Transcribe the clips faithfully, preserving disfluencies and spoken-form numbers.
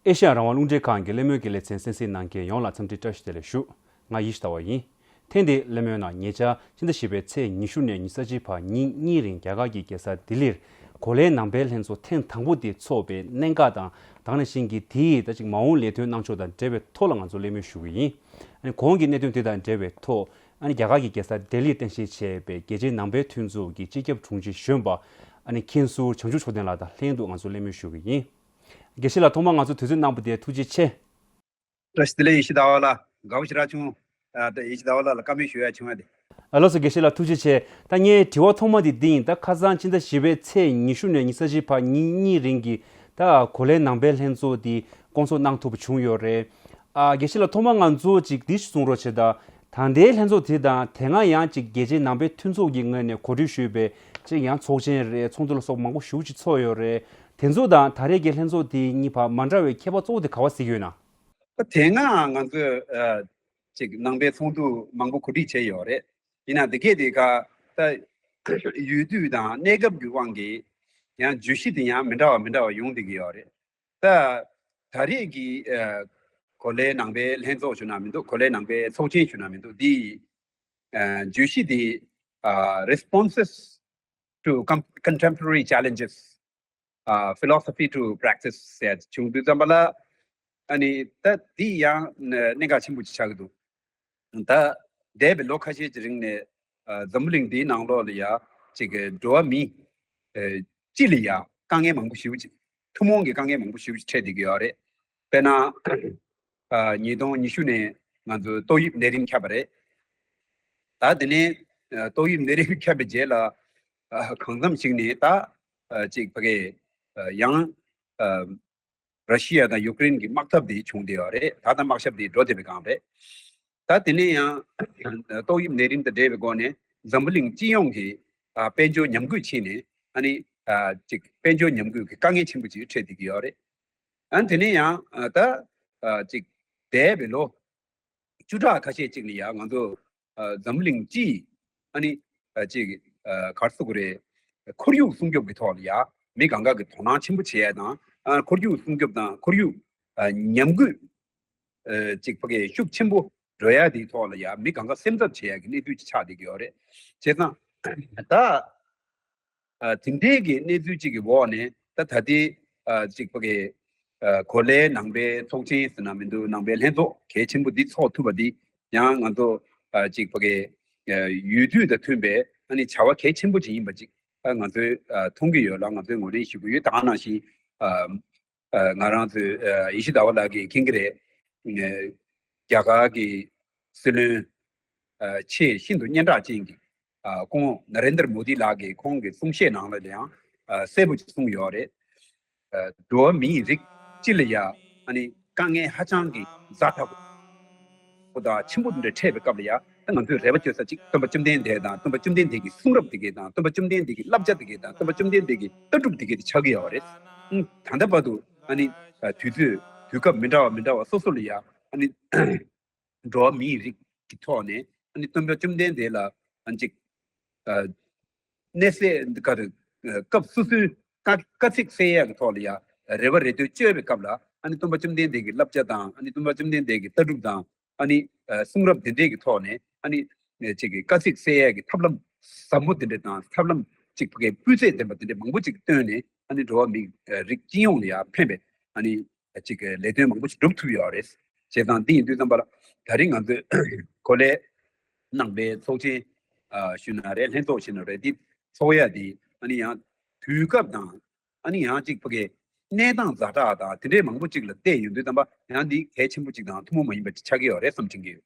ཨེ་ཤ་ཡ་རང་དབང་རླུང་འཕྲིན་ཁང་གི་གླེང་མོལ་གྱི་ལེ་ཚན་གསན་གཟིགས་གནང་མཁན་ཡོངས་ལ་འཚམས་འདྲི་བཀྲ་ཤིས་བདེ་ལེགས་ཞུ། ང་ཡེ་ཤེས་ཟླ་བ་ཡིན། ཐེངས་འདིའི་གླེང་མོལ་ནང་ཉེ་ཆར་ཕྱི་ཟླ་བཞི་པའི་ཚེས་ཉི་ཤུ་ནས་ཉི་ཤུ་རྩ་གཅིག་བར་ཉིན་གཉིས་རིང་རྒྱ་གར་གྱི་རྒྱལ་ས་ལྡི་ལིར་གོ་ལའི་ནང་པའི་ལྷན་ཚོགས་ཐེངས་དང་པོ་དེ་འཚོགས་པའི་གནད་འགག་དང་། ད་ག་ནང་བཞིན་གྱི་དེའི་ད་ཅིག་མ་འོངས་ལས་དོན་གནང་ཕྱོགས་དང་འབྲེལ་བའི་ཐོག་ལ་ང་ཚོ་གླེང་མོལ་ཞུ་གི་ཡིན། ཨ་ནི་གོང་གི་གནད་དོན་དེ་དང་འབྲེལ་བའི་ཐོག་ཨ་ནི་རྒྱ་གར་གྱི་རྒྱལ་ས་ལྡི་ལིར་རྟེན་གཞི་བྱས་པའི་རྒྱལ་སྤྱིའི་ནང་པའི་མཐུན་ཚོགས་ཀྱི་སྤྱི་ཁྱབ་དྲུང་ཆེ་གཞོན་པ་ཨ་ནི་མཁན་ཟུར་བྱང་ཆུབ་མཆོག་ལྡན་ལགས་དང་ལྷན་དུ་ང་ཚོ་གླེང་མོལ་ཞུ་གི་ཡིན། དགེ་བཤེས་ལགས་ཐོག་མར་ང་ཚོ་དུས་ཚོད་གནང་པ་དེ་ཐུགས་རྗེ་ཆེ། བཀྲ་ཤིས་བདེ་ལེགས་ཡེ་ཤེས་ཟླ་བ་ལགས། དགའ་པོ་ཞེ་དྲག་བྱུང་། ཨ་ད་ཡེ་ཤེས་ཟླ་བ་ལགས་ལ་བཀའ་མོལ་ཞུ་ཡ་བྱུང་བ་དེ། ཨ་ལགས་སོ། དགེ་བཤེས་ལགས་ཐུགས་རྗེ་ཆེ། ད་ངའི་དྲི་བ་ཐོག་མ་དེ་འདི་ཡིན། ད་ཁ་སང་ཕྱི་ཟླ་བཞི་པའི་ཚེས་ཉི་ཤུ་ནས་ཉི་ཤུ་རྩ་བཞི་བར་ཉིན་གཉིས་རིང་གི་ད་གོ་ལའི་ནང་པའི་ལྷན་ཚོགས་འདི་བསྐོང་ཚོགས་གནང་ཐུབ་པ་བྱུང་ཡོད་རེད། ཨ་དགེ་བཤེས་ལགས་ཐོག་མ་ང་ཚོ་ཅིག་འདི་ཞིག་གསུང་རོགས་བྱེད་ད། ད་ལྟའི་ལྷན་ཚོགས་དེ་དང་དེ་སྔ་ཡང་ཅིག་རྒྱལ་སྤྱིའི་ནང་པའི་མཐུན་ཚོགས་ཀྱི་ངོས་ནས་གོ་སྒྲིག་ཞུས་པའི་ཅིག་ཡང་ཚོགས་ཆེན་རེད། ཚོགས་འདུ་ལ་སོགས་མང་པོ་ཞེ་པོ་ཅིག་ཚོགས་ཡོད་རེད། དེ་ཚོ་དང་ད་རེས་ཀྱི་ལྷན་ཚོགས་དེ་གཉིས་བར་མ་འདྲ་བའི་ཁྱད་པར་གཙོ་བོ་དེ་ག་བ་གཟིགས་ཡོད་ན། ད་དེ་སྔ་ང་ཚོས་ཨ་ཅིག་ནང་པའི་ཚོགས་འདུ་མང་པོ་གོ་སྒྲིག་བྱས་ཡོད་རེད། ཡིན་ན་དེ་གས་དེ་ག་ད་ཡུལ་དུས་དང་གནས་སྐབས་ཀྱི་དབང་གིས་ཡང་བརྗོད་གཞི་དེ་ཡང་མི་འདྲ་བ་མི་འདྲ་བ་ཡོང་བསྡད་ཀྱི་ཡོད་རེད། ད་ད་རེས་ཀྱི་ཨ་གོ་ལའི་ནང་པའི་ལྷན་ཚོགས་ཞུ་ན་མི་འདུག་གོ་ལའི་ནང་པའི་ཚོགས་ཆེན་ཞུ་ན་མི་འདུག་འདི་ཨ་བརྗོད་གཞི་དེ་ཨ་Responses to Com- Contemporary Challenges, ཨ་Philosophy to Practice ཟེར་བྱུང་དུས་ཙམ་པ་ལ། ཨ་ནི་ད་འདི་ཡང་གནད་འགག་ཆེན་པོ་ཅིག་ཆགས་ཀྱི་འདུག་ད་འདས་པའི་ལོ་ཁ་ཤས་ཀྱི་རིང་ནས་ཨ་འཛམ་བུ་གླིང་འདིའི་ནང་ལོགས་ལ་ཡ་ཅིག་འགྲོ་བ་མི་ཨ་སྤྱི་ལ་ཡ་དཀའ་ངལ་མང་པོ་ཞེ་པོ་ཅིག་ཐུན་མོང་གི་དཀའ་ངལ་མང་པོ་ཞེ་པོ་ཅིག་འཕྲད་བསྡད་ཀྱི་ཡོད་རེད། དཔེར་ན། ཨ་ཉིས་སྟོང་ཉི་ཤུ་ནས་ང་ཚོའི་ཏོག་དབྱིབས་ནད་རིམས་ཁྱབ་པ་རེད། ད་དེ་ནས་ཨ་ཏོག་དབྱིབས་ནད་རིམས་ཁྱབ་པའི་རྗེས་ལ་ཨ་གང་འཚམ་ཞིག་ནས་ད་ཨ་ཅིག་ཕ་གི་ཨ་ཡང་ཨ་ར་ཤི་ཡ་དང་ཡུ་ཀེ་རེན་གྱི་དམག་འཐབ་དེ་བྱུང་བསྡད་ཡོད་རེད། ད་ལྟ་དམག་ཞབས་དེ་འགྲོ་བསྡད་པའི་སྒང་རེད། ད་དེ་ནས་ཡང་ཏོག་དབྱིབས་ནད་རིམས་དང་འབྲེལ་བའི་སྒོ་ནས་འཛམ་བུ་གླིང་སྤྱི་ཡོངས་ཀྱི་ཨ་དཔལ་འབྱོར་ཉམས་རྒུད་ཕྱིན་ནས་ཨ་ནི་ཨ་ཅིག་དཔལ་འབྱོར་ཉམས་རྒུད་ཀྱི་དཀའ་ངལ་ཆེན་པོ་ཅིག་འཕྲད་བསྡད་ཀྱི་ཡོད་རེད། ཨ་དེ་ནས་ཡང་ཨ་ད་ཨ་ཅིག་འདས་པའི་ལོ་བཅུ་ཕྲག་ཁ་ཤས་ཅིག་ནས་ཡང་ང་ཚོ་ཨ་འཛམ་གླིང་སྤྱིའི་ཨ་ནི་ཨ་ཅིག་ཨ་ག་རེ་ཟེར་དགོས་རེད། ཁོར་ཡུག་སྲུང་སྐྱོབ་ཀྱི་ཐོག་ལ་ཡ་མི་གང་ག་གི་དོ་སྣང་ཆེན་པོ་བྱེད་ཡ་དང་། ཨ་ཁོར་ཡུག་སྲུང་སྐྱོབ་དང་ཁོར་ཡུག་ཨ་ཉམས་རྒུད་ཨ་ཅིག་ཕ་གི་ཤུགས་ཆེན་པོ་འགྲོ་ཡ་དེའི་ཐོག་ལ་ཡ་མི་གང་ག་སེམས་འཚབ་བྱེད་ཡ་གི་གནས་ཚུལ་ཅིག་ཆགས་བསྡད་ཀྱི་ཡོད་རེད། བྱས་ཙང་ད། ཨ་དེ་འདྲའི་གི་གནས་ཚུལ་ཅིག་གི་འོག་ནས་ད་ད་ལྟའི་ཨ་ཅིག་ཕ་གི་ཨ་གོ་ལའི་ནང་པའི་ཚོགས་ཆེན་ཟེར་ན་མི་འདུག་ནང་པའི་ལྷན་ཚོགས་གལ་ཆེན་པོ་འདི་ཚོགས་ཐུབ་པ་འདི་ཡང་ང་ཚོ་ཨ་ཅིག་ཕ་གི་ཨ་ཡུལ་དུས་དང་མཐུན་པའི་ཨ་ནི་བྱ་བ་གལ་ཆེན་པོ་ཅིག་ཡིན་པ་ཅིག་ཨ་ང་ཚོས་ཨ་མཐོང་གི་ཡོད་ལ་ང་ཚོས་ངོས་ལེན་ཞུ་གི་ཡོད། ད་ག་ནང་བཞིན་ཨ་ཨ་ང་རང་ཚོས་ཨ་ཡེ་ཤེས་ཟླ་བ་ལགས་ཀྱིས་མཁྱེན་གྱི་རེད། ཨ་རྒྱ་གར་གྱི་སྲིད་བློན་ཨ་ཆེས་ཤིན་ཏུ་སྙན་གྲགས་ཅན་གྱི་ཨ་ཁོང་ནཱ་རེན་དར་མོ་དི་ལགས་ཀྱིས་ཁོང་གི་གསུང་བཤད་ནང་ལ་ཡང་ཨ་གསལ་པོ་ཅིག་གསུངས་ཡོད་རེད། ཨ་འགྲོ་བ་མིའི་རིགས་སྤྱི་ལ་ཡ་ཨ་ནི་དཀའ་ངལ་ཧ་ཅང་གི་ཛ་དྲག་པོ་དང་ཆེན་པོ་འདི་འདྲ་འཕྲད་པའི་སྐབས་ལ་ཡ་ད་ང་ཚོས་རེ་བ་བཅོལ་ས་གཅིག་སྟོན་པ་བཅོམ་ལྡན་འདས་དང་སྟོན་པ་བཅོམ་ལྡན་འདས་ཀྱི་གསུང་རབ་དེ་གས་དང་སྟོན་པ་བཅོམ་ལྡན་འདས་ཀྱི་བསླབ་བྱ་དེ་གས་དང་སྟོན་པ་བཅོམ་ལྡན་འདས་ཀྱི་ལྟ་གྲུབ་དེ་གས་དེ་ཆགས་ཀྱི་ཡོད་རེད། ཨང་ད་ལྟ་བར་དུ་ཨ་ནི་ཨ་དུས་ཚོད་དུས་སྐབས་མི་འདྲ་བ་མི་འདྲ་བ་སོ་སོ་ལ་ཡ་ཨ་ནི་འགྲོ་བ་མིའི་རིགས་ཀྱི་ཐོག་ནས་ཨ་ནི་སྟོན་པ་བཅོམ་ལྡན་འདས་ལ་ཨ་ཅིག་ཨ་གནས་ཚད་འདི་ག་རེ་སྐབས་སོ་སོའི་དཀའ་དཀའ་ཚེགས་སེལ་ཡག་གི་ཐོག་ལ་ཡ་རེ་བ་རེ་ལྟོས་བཅོལ་བའི་སྐབས་ལ་ཨ་ནི་སྟོན་པ་བཅོམ་ལྡན་འདས་ཀྱི་བསླབ་བྱ་དང་ཨ་ནི་སྟོན་པ་བཅོམ་ལྡན་འདས་ཀྱི་ལྟ་གྲུབ་དང་ཨ་ནི་ཨ་གསུང་རབ་འདི་འདྲས་ཀྱི་ཐོག་ནས་ཨ་ནི་ཅིག་གི་དཀའ་ཚེགས་སེལ་ཡག་གི་ཐབས་ལམ་ཟབ་མོ་འདི་འདྲས་དང་ཐབས་ལམ་ཅིག་སྤུས་ཚད་ལྡན་པ་འདི་འདྲས་མང་པོ་ཅིག་བཏོན་ནས་ཨ་ནི་འགྲོ་བ་མི་རིགས་སྤྱི་ཡོངས་ལ་ཡ་ཕན་པའི་ཨ་ནི་ཅིག་གི་ལས་དོན་མང་པོ་ཞིག་སྒྲུབ་ཐུབ་ཡོད་རེད། བྱས་ཙང་འདི་ཡིན་དུས་ཙམ་པ་ལ་ད་རིང་ང་ཚོས་གོ་ལའི་ནང་པའི་ཚོགས་ཆེན་ཨ་ཞུས་ན་རེད། ལྷན་ཚོགས་ཞུས་ན་རེད། འདི་ཚོགས་ཡ་འདི་ཨ་ནི་ཡང་དུས་སྐབས་དང་ཨ་ནི་ཡང་ཅིག་ཕ་གི་གནས་སྟངས་ཛ་དྲག་དང་དེ་འདྲའི་མང་པོ་ཅིག་ལ་བལྟས་ཡོང་དུས་ཙམ་པ་ཡང་འདི་གལ་ཆེན་པོ་ཅིག་དང་ཐུན་མོང་མ་ཡིན་པ་ཅིག་ཆགས་ཀྱི་ཡོད་རེད་བསམ་དྲན་གྱི་ཡོད།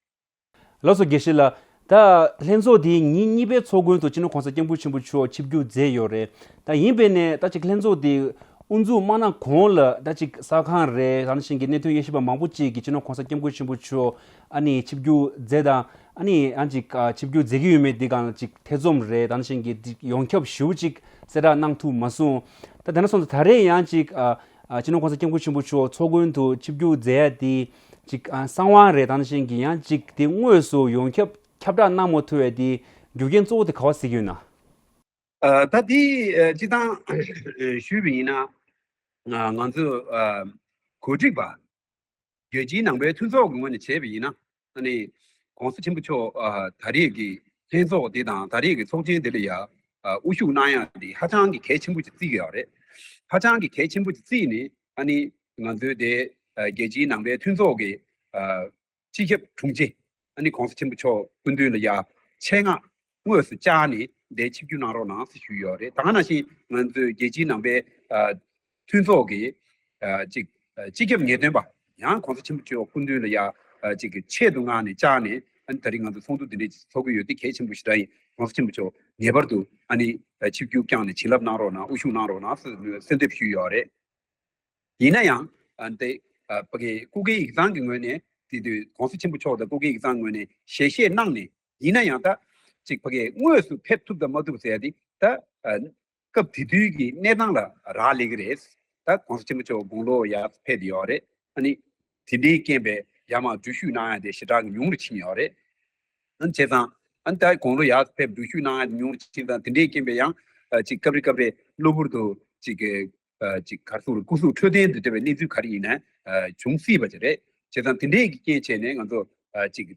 ལགས་སོ་དགེ་བཤེས་ལགས། ད་ལྷན་ཚོགས་འདིའི་ཉིན་གཉིས་པའི་ཚོགས་མགོན་དུ་སྤྱི་ནོར་༸གོང་ས་༸སྐྱབས་མགོན་ཆེན་པོ་མཆོག་ཆིབས་བསྒྱུར་མཛད་ཡོད་རེད། ད་ཡིན་པས་ནས་ད་ཅིག་ལྷན་ཚོགས་འདི་དབུ་འཛུགས་མ་གནང་གོང་ལ་ད་ཅིག་གསར་ཁང་རེད། ད་ནང་བཞིན་གྱི་གནད་དོན་དབྱེ་ཞིབ་པ་མང་པོ་ཅིག་གིས་སྤྱི་ནོར་༸གོང་ས་༸སྐྱབས་མགོན་ཆེན་པོ་མཆོག་ཨ་ནི་ཆིབས་བསྒྱུར་མཛད་དང་ཨ་ནི་ཡང་ཅིག་ཨ་ཆིབས་བསྒྱུར་མཛད་ཀྱི་ཡོད་མེད་འདི་སྒང་ལ་ཅིག་ཐེ་ཚོམ་རེད། ད་ནང་བཞིན་གྱི་ཡོངས་ཁྱབ་ཞེ་པོ་ཅིག་གསལ་བསྒྲགས་གནང་ཐུབ་མ་སོང་། ད་དེ་ན་སོང་ཙང་ད་རེས་ཡང་ཅིག་ཨ་ཨ་སྤྱི་ནོར་༸གོང་ས་༸སྐྱབས་མགོན་ཆེན་པོ་མཆོག་ཚོགས་མགོན་དུ་ཆིབས་བསྒྱུར་མཛད་ཡ་དེ་ཅིག་ཨ་གསང་བ་རེད། ད་ནང་བཞིན་གྱི་ཡང་ཅིག་དེ་དངོས་སུ་ཡོངས་ཁྱབ་ཁྱབ་བསྒྲགས་གནང་མ་ཐུབ་པའི་དེ་རྒྱུ་རྐྱེན་གཙོ་བོ་དེ་ག་བ་གཟིགས་ཡོད་ན། ཨ་ད་དེ་ཨ་སྤྱི་བཏང་ཞུས་པ་ཡིན་ན་ང་ང་ཚོ་ཨ་ གོ་སྒྲིག་པ། རྒྱལ་སྤྱིའི་ནང་པའི་མཐུན་ཚོགས་ཀྱི་ངོས་ནས་བྱས་པ་ཡིན་ན། ཨ་ནི་༸གོང་ས་ཆེན་པོ་མཆོག་ཨ་ད་རེས་ཀྱི་ལྷན་ཚོགས་འདི་དང་ད་རེས་ཀྱི་ཚོགས་ཆེན་འདི་ལ་ཡ་ཨ་དབུ་བཞུགས་གནང་ཡག་འདི་ཧ་ཅང་གི་གལ་ཆེན་པོ་ཅིག་བརྩི་གི་ཡོད་རེད། ཧ་ཅང་གི་གལ་ཆེན་པོ་ཅིག་བརྩིས་ནས་ཨ་ནི་ང་ཚོའི་དེ་ཨ་རྒྱལ་སྤྱིའི་ནང་པའི་མཐུན་ཚོགས་ཀྱི་ཨ་སྤྱི་ཁྱབ་དྲུང་ཆེ། ཨ་ནི་༸གོང་ས་ཆེན་པོ་མཆོག་སྐུ་མདུན་ལ་ཡ་ཆེད་མངགས་དངོས་སུ་བཅར་ནས་འདིར་ཆིབས་བསྒྱུར་གནང་རོགས་གནང་ཟེར་ཞུས་ཡོད་རེད། ད་ག་ནང་བཞིན་ང་ཚོའི་རྒྱལ་སྤྱིའི་ནང་པའི་ཨ་མཐུན་ཚོགས་ཀྱི་ཨ་ཅིག་ཨ་སྤྱི་ཁྱབ་ངེས་སྟོན་པ་ཡང་༸གོང་ས་ཆེན་པོ་མཆོག་སྐུ་མདུན་ལ་ཡ་ཨ་ཅིག་ཆེད་དུ་མངགས་ནས་བཅར་ནས། ཨ་ནི་ད་རིང་ང་ཚོ་ཚོགས་འདུ་འདི་འདྲ་ཅིག་ཚོགས་ཀྱི་ཡོད། འདི་གལ་ཆེན་པོ་ཞེ་དྲག་ཡིན། ༸གོང་ས་ཆེན་པོ་མཆོག་ངེས་པར་དུ་ཨ་ནི་ཨ་ཆིབས་བསྒྱུར་བསྐྱངས་ནས་བྱིན་རླབས་གནང་རོགས་གནང་། དབུ་བཞུགས་གནང་རོགས་གནང་ཟེར་གསོལ་འདེབས་ཞུས་ཡོད་རེད། ཡིན་ན་ཡང་ཨ་འདི་ཨ་ཕ་གི་སྐུ་སྒེར་ཡིག་ཚང་གི་ངོས་ནས་དེ་དུས་༸གོང་ས་ཆེན་པོ་མཆོག་དང་སྐུ་སྒེར་ཡིག་ཚང་ངོས་ནས་ཞལ་བཞེས་གནང་ནས། ཡིན་ན་ཡང་ད་ཅིག་ཕ་གི་དངོས་སུ་ཕེབས་ཐུབ་དང་མ་ཐུབ་ཟེར་ཡ་དེ་ད་ཨ་སྐབས་དེ་དུས་ཀྱི་གནས་སྟངས་ལ་རག་ལས་ཀྱི་རེད། ད་༸གོང་ས་ཆེན་པོ་མཆོག་དགུང་ལོ་ཡར་ཕེབས་ཡོད་རེད། ཨ་ནི་དེ་འདྲའི་རྐྱེན་པས་ཡར་མར་འགྲུལ་བཞུད་གནང་ཡ་དེ་ཞེ་དྲག་གི་ཉུང་རུ་ཕྱིན་ཡོད་རེད། ཨ་ནི་བྱས་ཙང་ཨ་ནི་ད་དགུང་ལོ་ཡར་ཕེབས་འགྲུལ་བཞུད་གནང་ཡ་དེ་ཉུང་རུ་ཕྱིན་ཙང་། དེ་འདྲའི་རྐྱེན་པས་ཡང་ཨ་ཅིག་སྐབས་རེ་སྐབས་རེ་གློ་བུར་དུ་ཅིག་གི་ཨ་ཅིག་ག་རེ་ཟེར་དགོས་རེད། སྐུ་གཟུགས་འཕྲོད་བསྟེན་དུ་འབྲེལ་བའི་གནས་ཚུལ་ག་རེ་ཡིན་ན་ཨ་འབྱུང་སྲིད་པ་ཅིག་རེད། བྱས་ཙང་དེ་འདྲའི་གི་རྐྱེན་བྱས་ནས་ང་ཚོ་ཨ་ཅིག་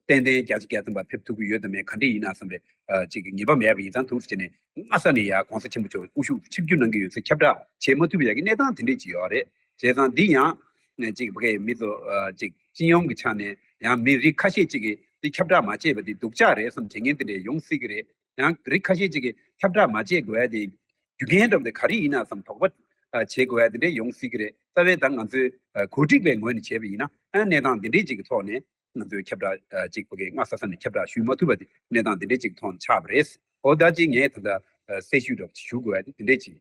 ཏན་ཏན་བརྒྱ་ཆ་བརྒྱ་ཐམ་པ་ཕེབས་ཐུབ་ཀྱི་ཡོད་དམ་མེད་ག་འདྲ་ཡིན་ན་བསམ་པའི་ཨ་ཅིག་གི་ངེས་པ་མེད་པ་ཡིན་ཙང་། དུས་ཚོད་བྱས་ནས་སྔ་ས་ནས་ཡ་༸གོང་ས་ཆེན་པོ་མཆོག་དབུ་བཞུགས་ཆིབས་བསྒྱུར་གནང་གི་ཡོད་ཚེ་ཁྱབ་བསྒྲགས་བྱེད་མ་ཐུབ་པའི་ཡ་གི་གནས་སྟངས་དེ་འདྲས་ཅིག་ཡོད་རེད། བྱས་ཙང་འདི་ཡང་ཅིག་ཕ་གིའི་མི་ཚོ་ཨ་ཅིག་སྤྱི་ཡོངས་ཀྱི་ཆ་ནས་ཡང་མི་རིགས་ཁ་ཤས་ཅིག་གིས་འདི་ཁྱབ་བསྒྲགས་མ་བྱས་པ་འདི་སྡུག་ཅག་རེད་བསམ་བྱེད་མཁན་དེ་འདྲས་ཡོང་སྲིད་ཀྱི་རེད། ཡང་རིགས་ཁ་ཤས་ཅིག་གིས་ཁྱབ་བསྒྲགས་མ་བྱེད་དགོས་ཡ་དེ་རྒྱུ་རྐྱེན་འདྲ་པོ་དེ་ག་རེ་ཡིན་ན་བསམ་དོགས་པ་ཨ་བྱེད་དགོས་ཡ་དེ་འདྲས་ཡོང་སྲིད་ཀྱི་རེད། རྩ་བའི་ད་ང་ཚོའི་ཨ་གོ་སྒྲིག་པའི་ངོས་ནས་བྱས་པ་ཡིན་ན། ཨ་གནས་སྟངས་འདི་འདྲས་ཅིག་གི་ཐོག་ནས་ང་ཚོའི་ཁྱབ་བསྒྲགས་ཨ་ཅིག་ཕ་གིའི་སྔ་ས་ས་ནས་ཁྱབ་བསྒྲགས་ཞུས་མ་ཐུབ་པ་དེ་གནས་སྟངས་འདི་འདྲས་ཅིག་གི་ཐོག་ནས་ཆགས་པ་རེད། འོ་ད་ཅིག་ངས་ད་ལྟ་ཨ་གསལ་ཞུ་འདྲ་པོ་ཞུ་དགོས་ཡ་དེ་འདི་འདྲས་ཅིག་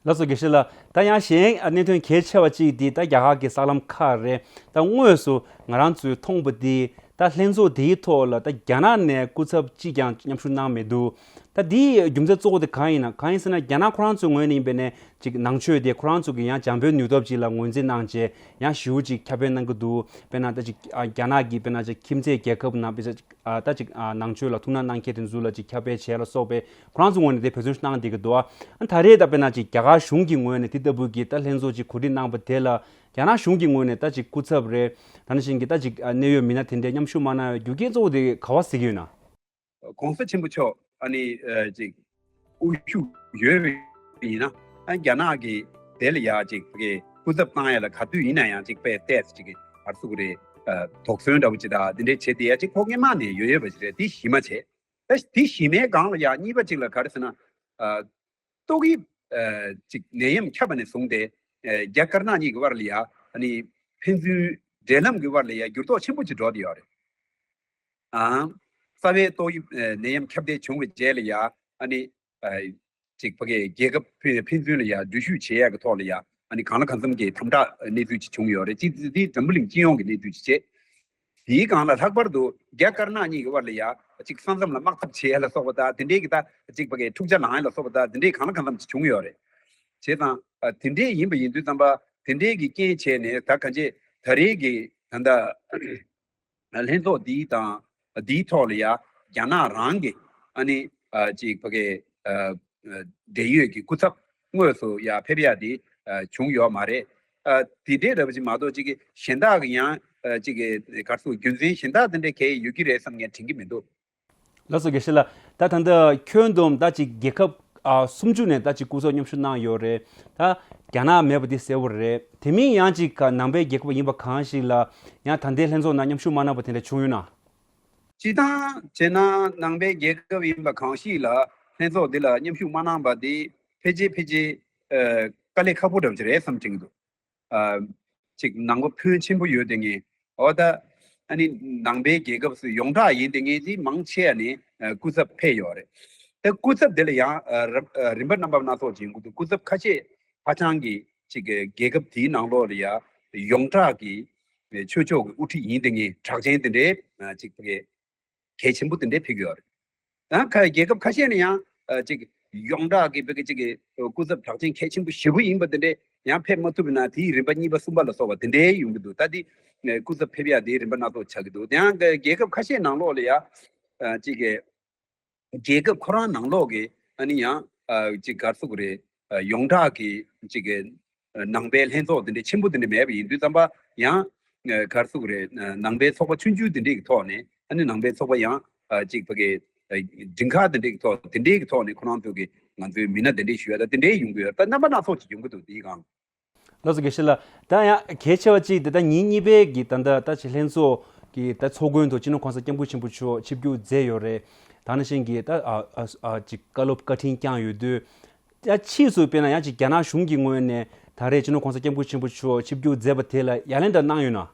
ལགས་སོ། དགེ་བཤེས་ལགས། ད་ཡང་གཞན་གནད་དོན་གལ་ཆེ་བ་གཅིག་འདི་ད་རྒྱ་གར་གྱི་གསར་ལམ་ཁག་རེད། ད་དངོས་སུ་ང་རང་ཚོས་མཐོང་བ་འདི་ད་ལྷན་ཚོགས་འདིའི་ཐོག་ལ་ད་རྒྱ་ནག་ནས་སྐུ་ཚབ་གཅིག་ཀྱང་མཉམ་ཞུགས་གནང་མི་འདུག་ད་འདིའི་རྒྱུ་མཚན་གཙོ་བོ་དེ་གང་ཡིན་ན། གང་ཡིན་ཟེར་ན་རྒྱ་ནག་ཁོ་རང་ཚོའི་ངོས་ནས་ཡིན་པ་ཡིན་ན་ཅིག་ནང་ཆོས་དེ་ཁོ་རང་ཚོ་གི་ཡང་འཇམ་པོའི་ནུས་སྟོབས་ཅིག་ལ་ངོས་འཛིན་གནང་བྱས་ཡང་ཞེ་པོ་ཅིག་ཁྱབ་སྤེལ་གནང་གི་འདུག་དཔེར་ན་ད་ཅིག་ཨ་རྒྱ་ནག་གི་དཔེར་ན་ཅིག་ཁྱིམ་མཚེས་རྒྱལ་ཁབ་ནང་དཔེ་ཆ་ཅིག་ཨ་ད་ཅིག་ཨ་ནང་ཆོས་ལ་ཐུགས་སྣང་གནང་མཁན་དེ་ཚོ་ལ་ཅིག་ཁྱབ་སྤེལ་བྱས་ལ་སོགས་པའི་ཁོ་རང་ཚོ་ངོས་ནས་དེ་འབད་བརྩོན་ཞིག་གནང་བསྡད་ཀྱི་འདུག་ཨ་ད་རེས་ད་དཔེར་ན་ཅིག་རྒྱ་གར་གཞུང་གི་ངོས་ནས་དེ་ལྟ་བུ་གི་ད་ལྷན་ཚོགས་ཅིག་གོ་སྒྲིག་གནང་པ་དེ་ལ་རྒྱ་ནག་གཞུང་གི་ངོས་ནས་ད་ཅིག་སྐུ་ཚབ་རེད། ད་ནང་བཞིན་གྱི་ད་ཅིག་ཨ་གནད་ཡོད་མི་སྣ་དེ་འདྲས་མཉམ་ཞུགས་མ་གནང་བའི་རྒྱུ་རྐྱེན་གཙོ་བོ་དེ་ག་པར་གཟིགས་ཀྱི་ཡོད་ན། ༸གོང་ས་ཆེན་པོ་མཆོག་ཨ་ནི་ཨ་ཅིག་དབུ་བཞུགས་ཡོད་པ་ཡིན་ན། ཨ་རྒྱ་ནག་གི་དེ་ལ་ཡ་ཅིག་ཕ་གི་སྐུ་ཚབ་བཏང་ཡ་ལ་ག་དུས་ཡིན་ན་ཡང་ཅིག་དཔེ་ཏོག་ཙམ་ཅིག་གི་ཨར་ཚུགས་རེད། ཨ་དོགས་ཟོན་འདྲ་པོ་ཅིག་དང་དེ་འདྲས་བྱེད་བསྡད་ཡ་ཅིག་ཁོ་སྔོན་མ་ནས་ཡོད་ཡོད་པ་ཅིག་རེད། དེ་གཞི་མ་བྱས། ད་དེ་གཞི་མའི་སྒང་ལ་ཡ་གཉིས་པ་ཅིག་ལ་ག་རེ་ཟེར་ན། ཨ་ཏོག་དབྱིབས་ཨ་ཅིག་ནད་ཡམས་ཁྱབ་པ་ནས་བཟུང་སྟེ་ཨ་རྒྱ་དཀར་ནག་གཉིས་ཀྱི་དབར་ལ་ཡ་ཨ་ནི་ཕན་ཚུན་འབྲེལ་ལམ་གྱི་དབར་ལ་ཡ་འགྱུར་ལྡོག་ཆེན་པོ་ཅིག་འགྲོ་བསྡད་ཡོད་རེད། ཨང་། རྩ་བའི་ཏོག་དབྱིབས་ཨ་ནད་ཡམས་ཁྱབ་གདལ་བྱུང་བའི་རྗེས་ལ་ཡ་ཨ་ནི་ཨ་ཅིག་ཕ་གི་རྒྱལ་ཁབ་ཕན་ཕན་ཚུན་ལ་ཡ་འགྲུལ་བཞུད་བྱེད་ཡག་གི་ཐོག་ལ་ཡ་ཨ་ནི་གང་ལ་གང་འཚམ་གྱི་དམ་དྲག་གནས་ཚུལ་ཅིག་བྱུང་ཡོད་རེད། ཅིག་འདི་འཛམ་བུ་གླིང་སྤྱི་ཡོངས་ཀྱི་གནས་ཚུལ་ཅིག་བྱས། དེའི་སྒང་ལ་ལྷག་པར་དུ་རྒྱ་དཀར་ནག་གཉིས་ཀྱི་དབར་ལ་ཡ་ཅིག་ས་མཚམས་ལ་དམག་འཐབ་བྱེད་ཡ་ལ་སོགས་པ་དང་དེ་འདྲའི་གི་ད་ཅིག་ཕ་གི་འཁྲུག་ཆ་ལངས་ཡ་ལ་སོགས་པ་དང་དེ་འདྲའི་གང་ལ་གང་འཚམ་ཅིག་བྱུང་ཡོད་རེད། བྱས་ཙང་ཨ་དེ་འདྲའི་ཡིན་པ་ཡིན་དུས་ཙམ་པ་དེ་འདྲའི་གི་རྐྱེན་བྱས་ནས་ད་གང་ཅི་ད་རེས་ཀྱི་ད་ལྟ་ལྷན་ཚོགས་འདིའི་དང་འདིའི་ཐོག་ལ་ཡ་རྒྱ་ནག་རང་གི་ཨ་ནི་ཨ་ཅིག་ཕ་གི་ཨ་འབྲེལ་ཡོད་ཀྱི་སྐུ་ཚབ་དངོས་སུ་ཡ་ཕེབས་ཡ་དེ་ཨ་བྱུང་ཡོད་མ་རེད། ཨ་དེ་འདྲའི་འདྲ་པོ་ཅིག་མ་གཏོགས་ཅིག་གི་གཞན་དག་གི་ཡང་ཨ་ཅིག་གི་ག་རེ་ཟེར་རྒྱུ་མཚན་གཞན་དག་དེ་འདྲའི་གང་ཡང་ཡོད་ཀྱི་རེད་བསམ་ངས་དྲན་གྱི་མི་འདུག་ལགས་སོ། དགེ་བཤེས་ལགས། ད་ད་ལྟ་ཁྱོན་བསྡོམས་ད་ཅིག་རྒྱལ་ཁབ་ཨ་སུམ་ཅུ་ནས་ད་ཅིག་སྐུ་ཚབ་མཉམ་ཞུགས་གནང་ཡོད་རེད། ད་རྒྱ་ནག་མེད་པ་འདི་གསལ་པོ་རེད། དེ་མིན་ཡང་ཅིག་ནང་པའི་རྒྱལ་ཁབ་ཡིན་པ་གང་ཞིག་ལ་ཡང་ད་ལྟའི་ལྷན་ཚོགས་ནང་མཉམ་ཞུགས་མ་གནང་པ་དེ་འདྲ་བྱུང་ཡོད་ན། སྤྱིར་བཏང་བྱས་ན་ནང་པའི་རྒྱལ་ཁབ་ཡིན་པ་གང་ཞིག་ལ་ལྷན་ཚོགས་འདི་ལ་མཉམ་ཞུགས་མ་གནང་པ་འདི་ཕལ་ཆེར་ཕལ་ཆེར་ཨ་དཀའ་ལས་ཁག་པོ་འདྲ་པོ་ཅིག་རེད་བསམ་དྲན་གྱི་འདུག་ཨ་ཅིག་ནང་པ་ཕོན་ཆེན་པོ་ཡོད་དེ་ངས་འོ་ད་ཨ་ནི་ནང་པའི་རྒྱལ་ཁབ་སུ་ཡོངས་གྲགས་ཡིན་དེ་ངས་དེ་མང་ཆེ་བ་ནི་ཨ་སྐུ་ཚབ་ཕེབས་ཡོད་རེད། ད་སྐུ་ཚབ་དེ་ལ་ཡང་ཨ་ར་ཨ་རིམ་པ་རྣམ་པ་སྣ་ཚོགས་ཅིག་ཡོང་གི་འདུག་སྐུ་ཚབ་ཁ་ཤས་ཧ་ཅང་གི་ཅིག་གི་རྒྱལ་ཁབ་དེའི་ནང་ལོགས་ལ་ཡ་ཡོངས་གྲགས་ཀྱི་ཆོས་ཕྱོགས་ཀྱི་དབུ་ཁྲིད་ཡིན་དེ་ངས་གྲགས་ཅན་དེ་འདྲའི་ཨ་ཅིག་གི་གལ་ཆེན་པོ་དེ་འདྲས་ཕེབས་ཀྱི་ཡོད་རེད། ཡང་ཁ་རྒྱལ་ཁབ་ཁ་ཤས་ནས་ཡང་ཨ་ཅིག་ཡོངས་གྲགས་ཀྱི་བོད་ཀྱི་ཅིག་གི་སྐུ་ཚབ་གྲགས་ཅན་གལ་ཆེན་པོ་ཞེ་པོ་ཡིན་པ་དེ་འདྲས་ཡང་ཕེབས་མ་ཐུབ་པ་ན་དེའི་རིམ་པ་གཉིས་པ་གསུམ་པ་ལ་སོགས་པ་དེ་འདྲས་ཡོང་གི་འདུག་ད་དེ་སྐུ་ཚབ་ཕེབས་ཡག་དེའི་རིམ་པ་སྣ་ཚོགས་ཆགས་ཀྱི་འདུག་དེ་ཡང་རྒྱལ་ཁབ་ཁ་ཤས་ནང་ལོགས་ལ་ཡ་ཨ་ཅིག་གི་རྒྱལ་ཁབ་ཁོ་རང་ནང་ལོགས་ཀྱི་ཨ་ནི་ཡང་ཨ་ཅིག་ག་རེ་ཟེར་དགོས་རེད། ཨ་ཡོངས་གྲགས་ཀྱི་ཅིག་གི་ ནང་པའི་ལྷན་ཚོགས་དེ་འདྲའི་ཆེན་པོ་དེ་འདྲ་མེད་པ་ཡིན་དུས་ཙམ་པ་ཡང་ག་རེ་ཟེར་དགོས་རེད། ནང་པའི་ཚོགས་པ་ཆུང་ཆུང་དེ་འདྲའི་གི་ཐོག་ནས་ཨ་ནི་ནང་པའི་ཚོགས་པ་ཡང་ཅིག་ཕ་གི་སྒྲིག་ཁག་དེ་འདྲའི་གི་ཐོག་དེ་འདྲའི་གི་ཐོག་ནས་ཁོ་རང་ཚོ་གི་ང་ཚོའི་མི་སྣ་དེ་འདྲའི་ཞུ་ཡ་ད་དེ་འདྲའི་ཡོང་གི་ཡོད། ད་རྣམ་པ་སྣ་ཚོགས་ཅིག་ཡོང་གི་འདུག་དེའི་སྒང་། ལགས་སོ་དགེ་བཤེས་ལགས། ད་ཡང་གལ་ཆེ་བ་གཅིག་དེ་ད་ཉིན་གཉིས་པའི་གི་ད་ད་ད་ཅིག་ལྷན་ཚོགས་ཀྱི་ད་ཚོགས་མགོན་དུ་སྤྱི་ནོར་གོང་ས་སྐྱབས་མགོན་ཆེན་པོ་མཆོག་ཆིབས་བསྒྱུར་མཛད་ཡོད་རེད། ད་ནང་བཞིན་གྱི་ད་ཨ་ཨ་ཨ་ཅིག་བཀའ་སློབ་བཀའ་དྲིན་བསྐྱངས་ཡོད་དུས། ད་ཕྱིས་སུ་དཔེར་ན་ཡང་ཅིག་རྒྱ་ནག་གཞུང་གི་ངོས་ནས་ད་རེས་སྤྱི་ནོར་གོང་ས་སྐྱབས་མགོན་ཆེན་པོ་མཆོག་ཆིབས་བསྒྱུར་མཛད་པ་དེ་ལ་ཡ་ལན་འདྲ་གནང་ཡོད་ན།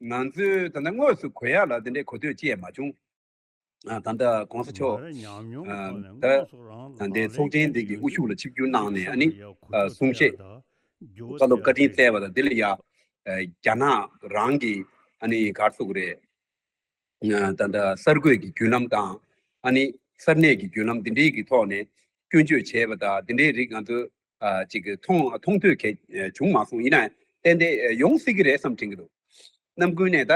ང་ཚོས་ད་ལྟ་དངོས་སུ་གོ་ཡ་ལ་དེ་འདྲའི་གོ་ཐོས་ཅི་ཡང་མ་བྱུང་། ཨ་ད་ལྟ་གོང་ས་མཆོག་ཨ་ད་ད་ལྟའི་ཚོགས་ཆེན་འདི་གི་དབུ་བཞུགས་ལ་ཆིབས་བསྒྱུར་གནང་ནས་ཨ་ནི་ཨ་གསུང་བཤད་བཀའ་སློབ་བཀའ་དྲིན་སྩལ་བ་དང་དེ་ལ་ཡ་ཨ་རྒྱ་ནག་རང་གི་ཨ་ནི་ག་རེ་ཟེར་དགོས་རེད། ཨ་ད་ལྟ་གསར་འགོད་ཀྱི་བརྒྱུད་ལམ་དང་ཨ་ནི་གསར་གནས་ཀྱི་བརྒྱུད་ལམ་འདི་འདྲའི་གི་ཐོག་ནས་སྐྱོན་བརྗོད་བྱས་པ་དང་འདི་འདྲའི་རིགས་ང་ཚོ་ཨ་ཅིག་གི་མཐོང་མཐོང་ཐོས་གལ་བྱུང་མ་སོང་། ཡིན་ན་ཏན་ཏན་ཡོང་སྲིད་ཀྱི་རེད་བསམ་དྲན་གྱི་འདུག་རྣམ་ཀུན་ནས་ད་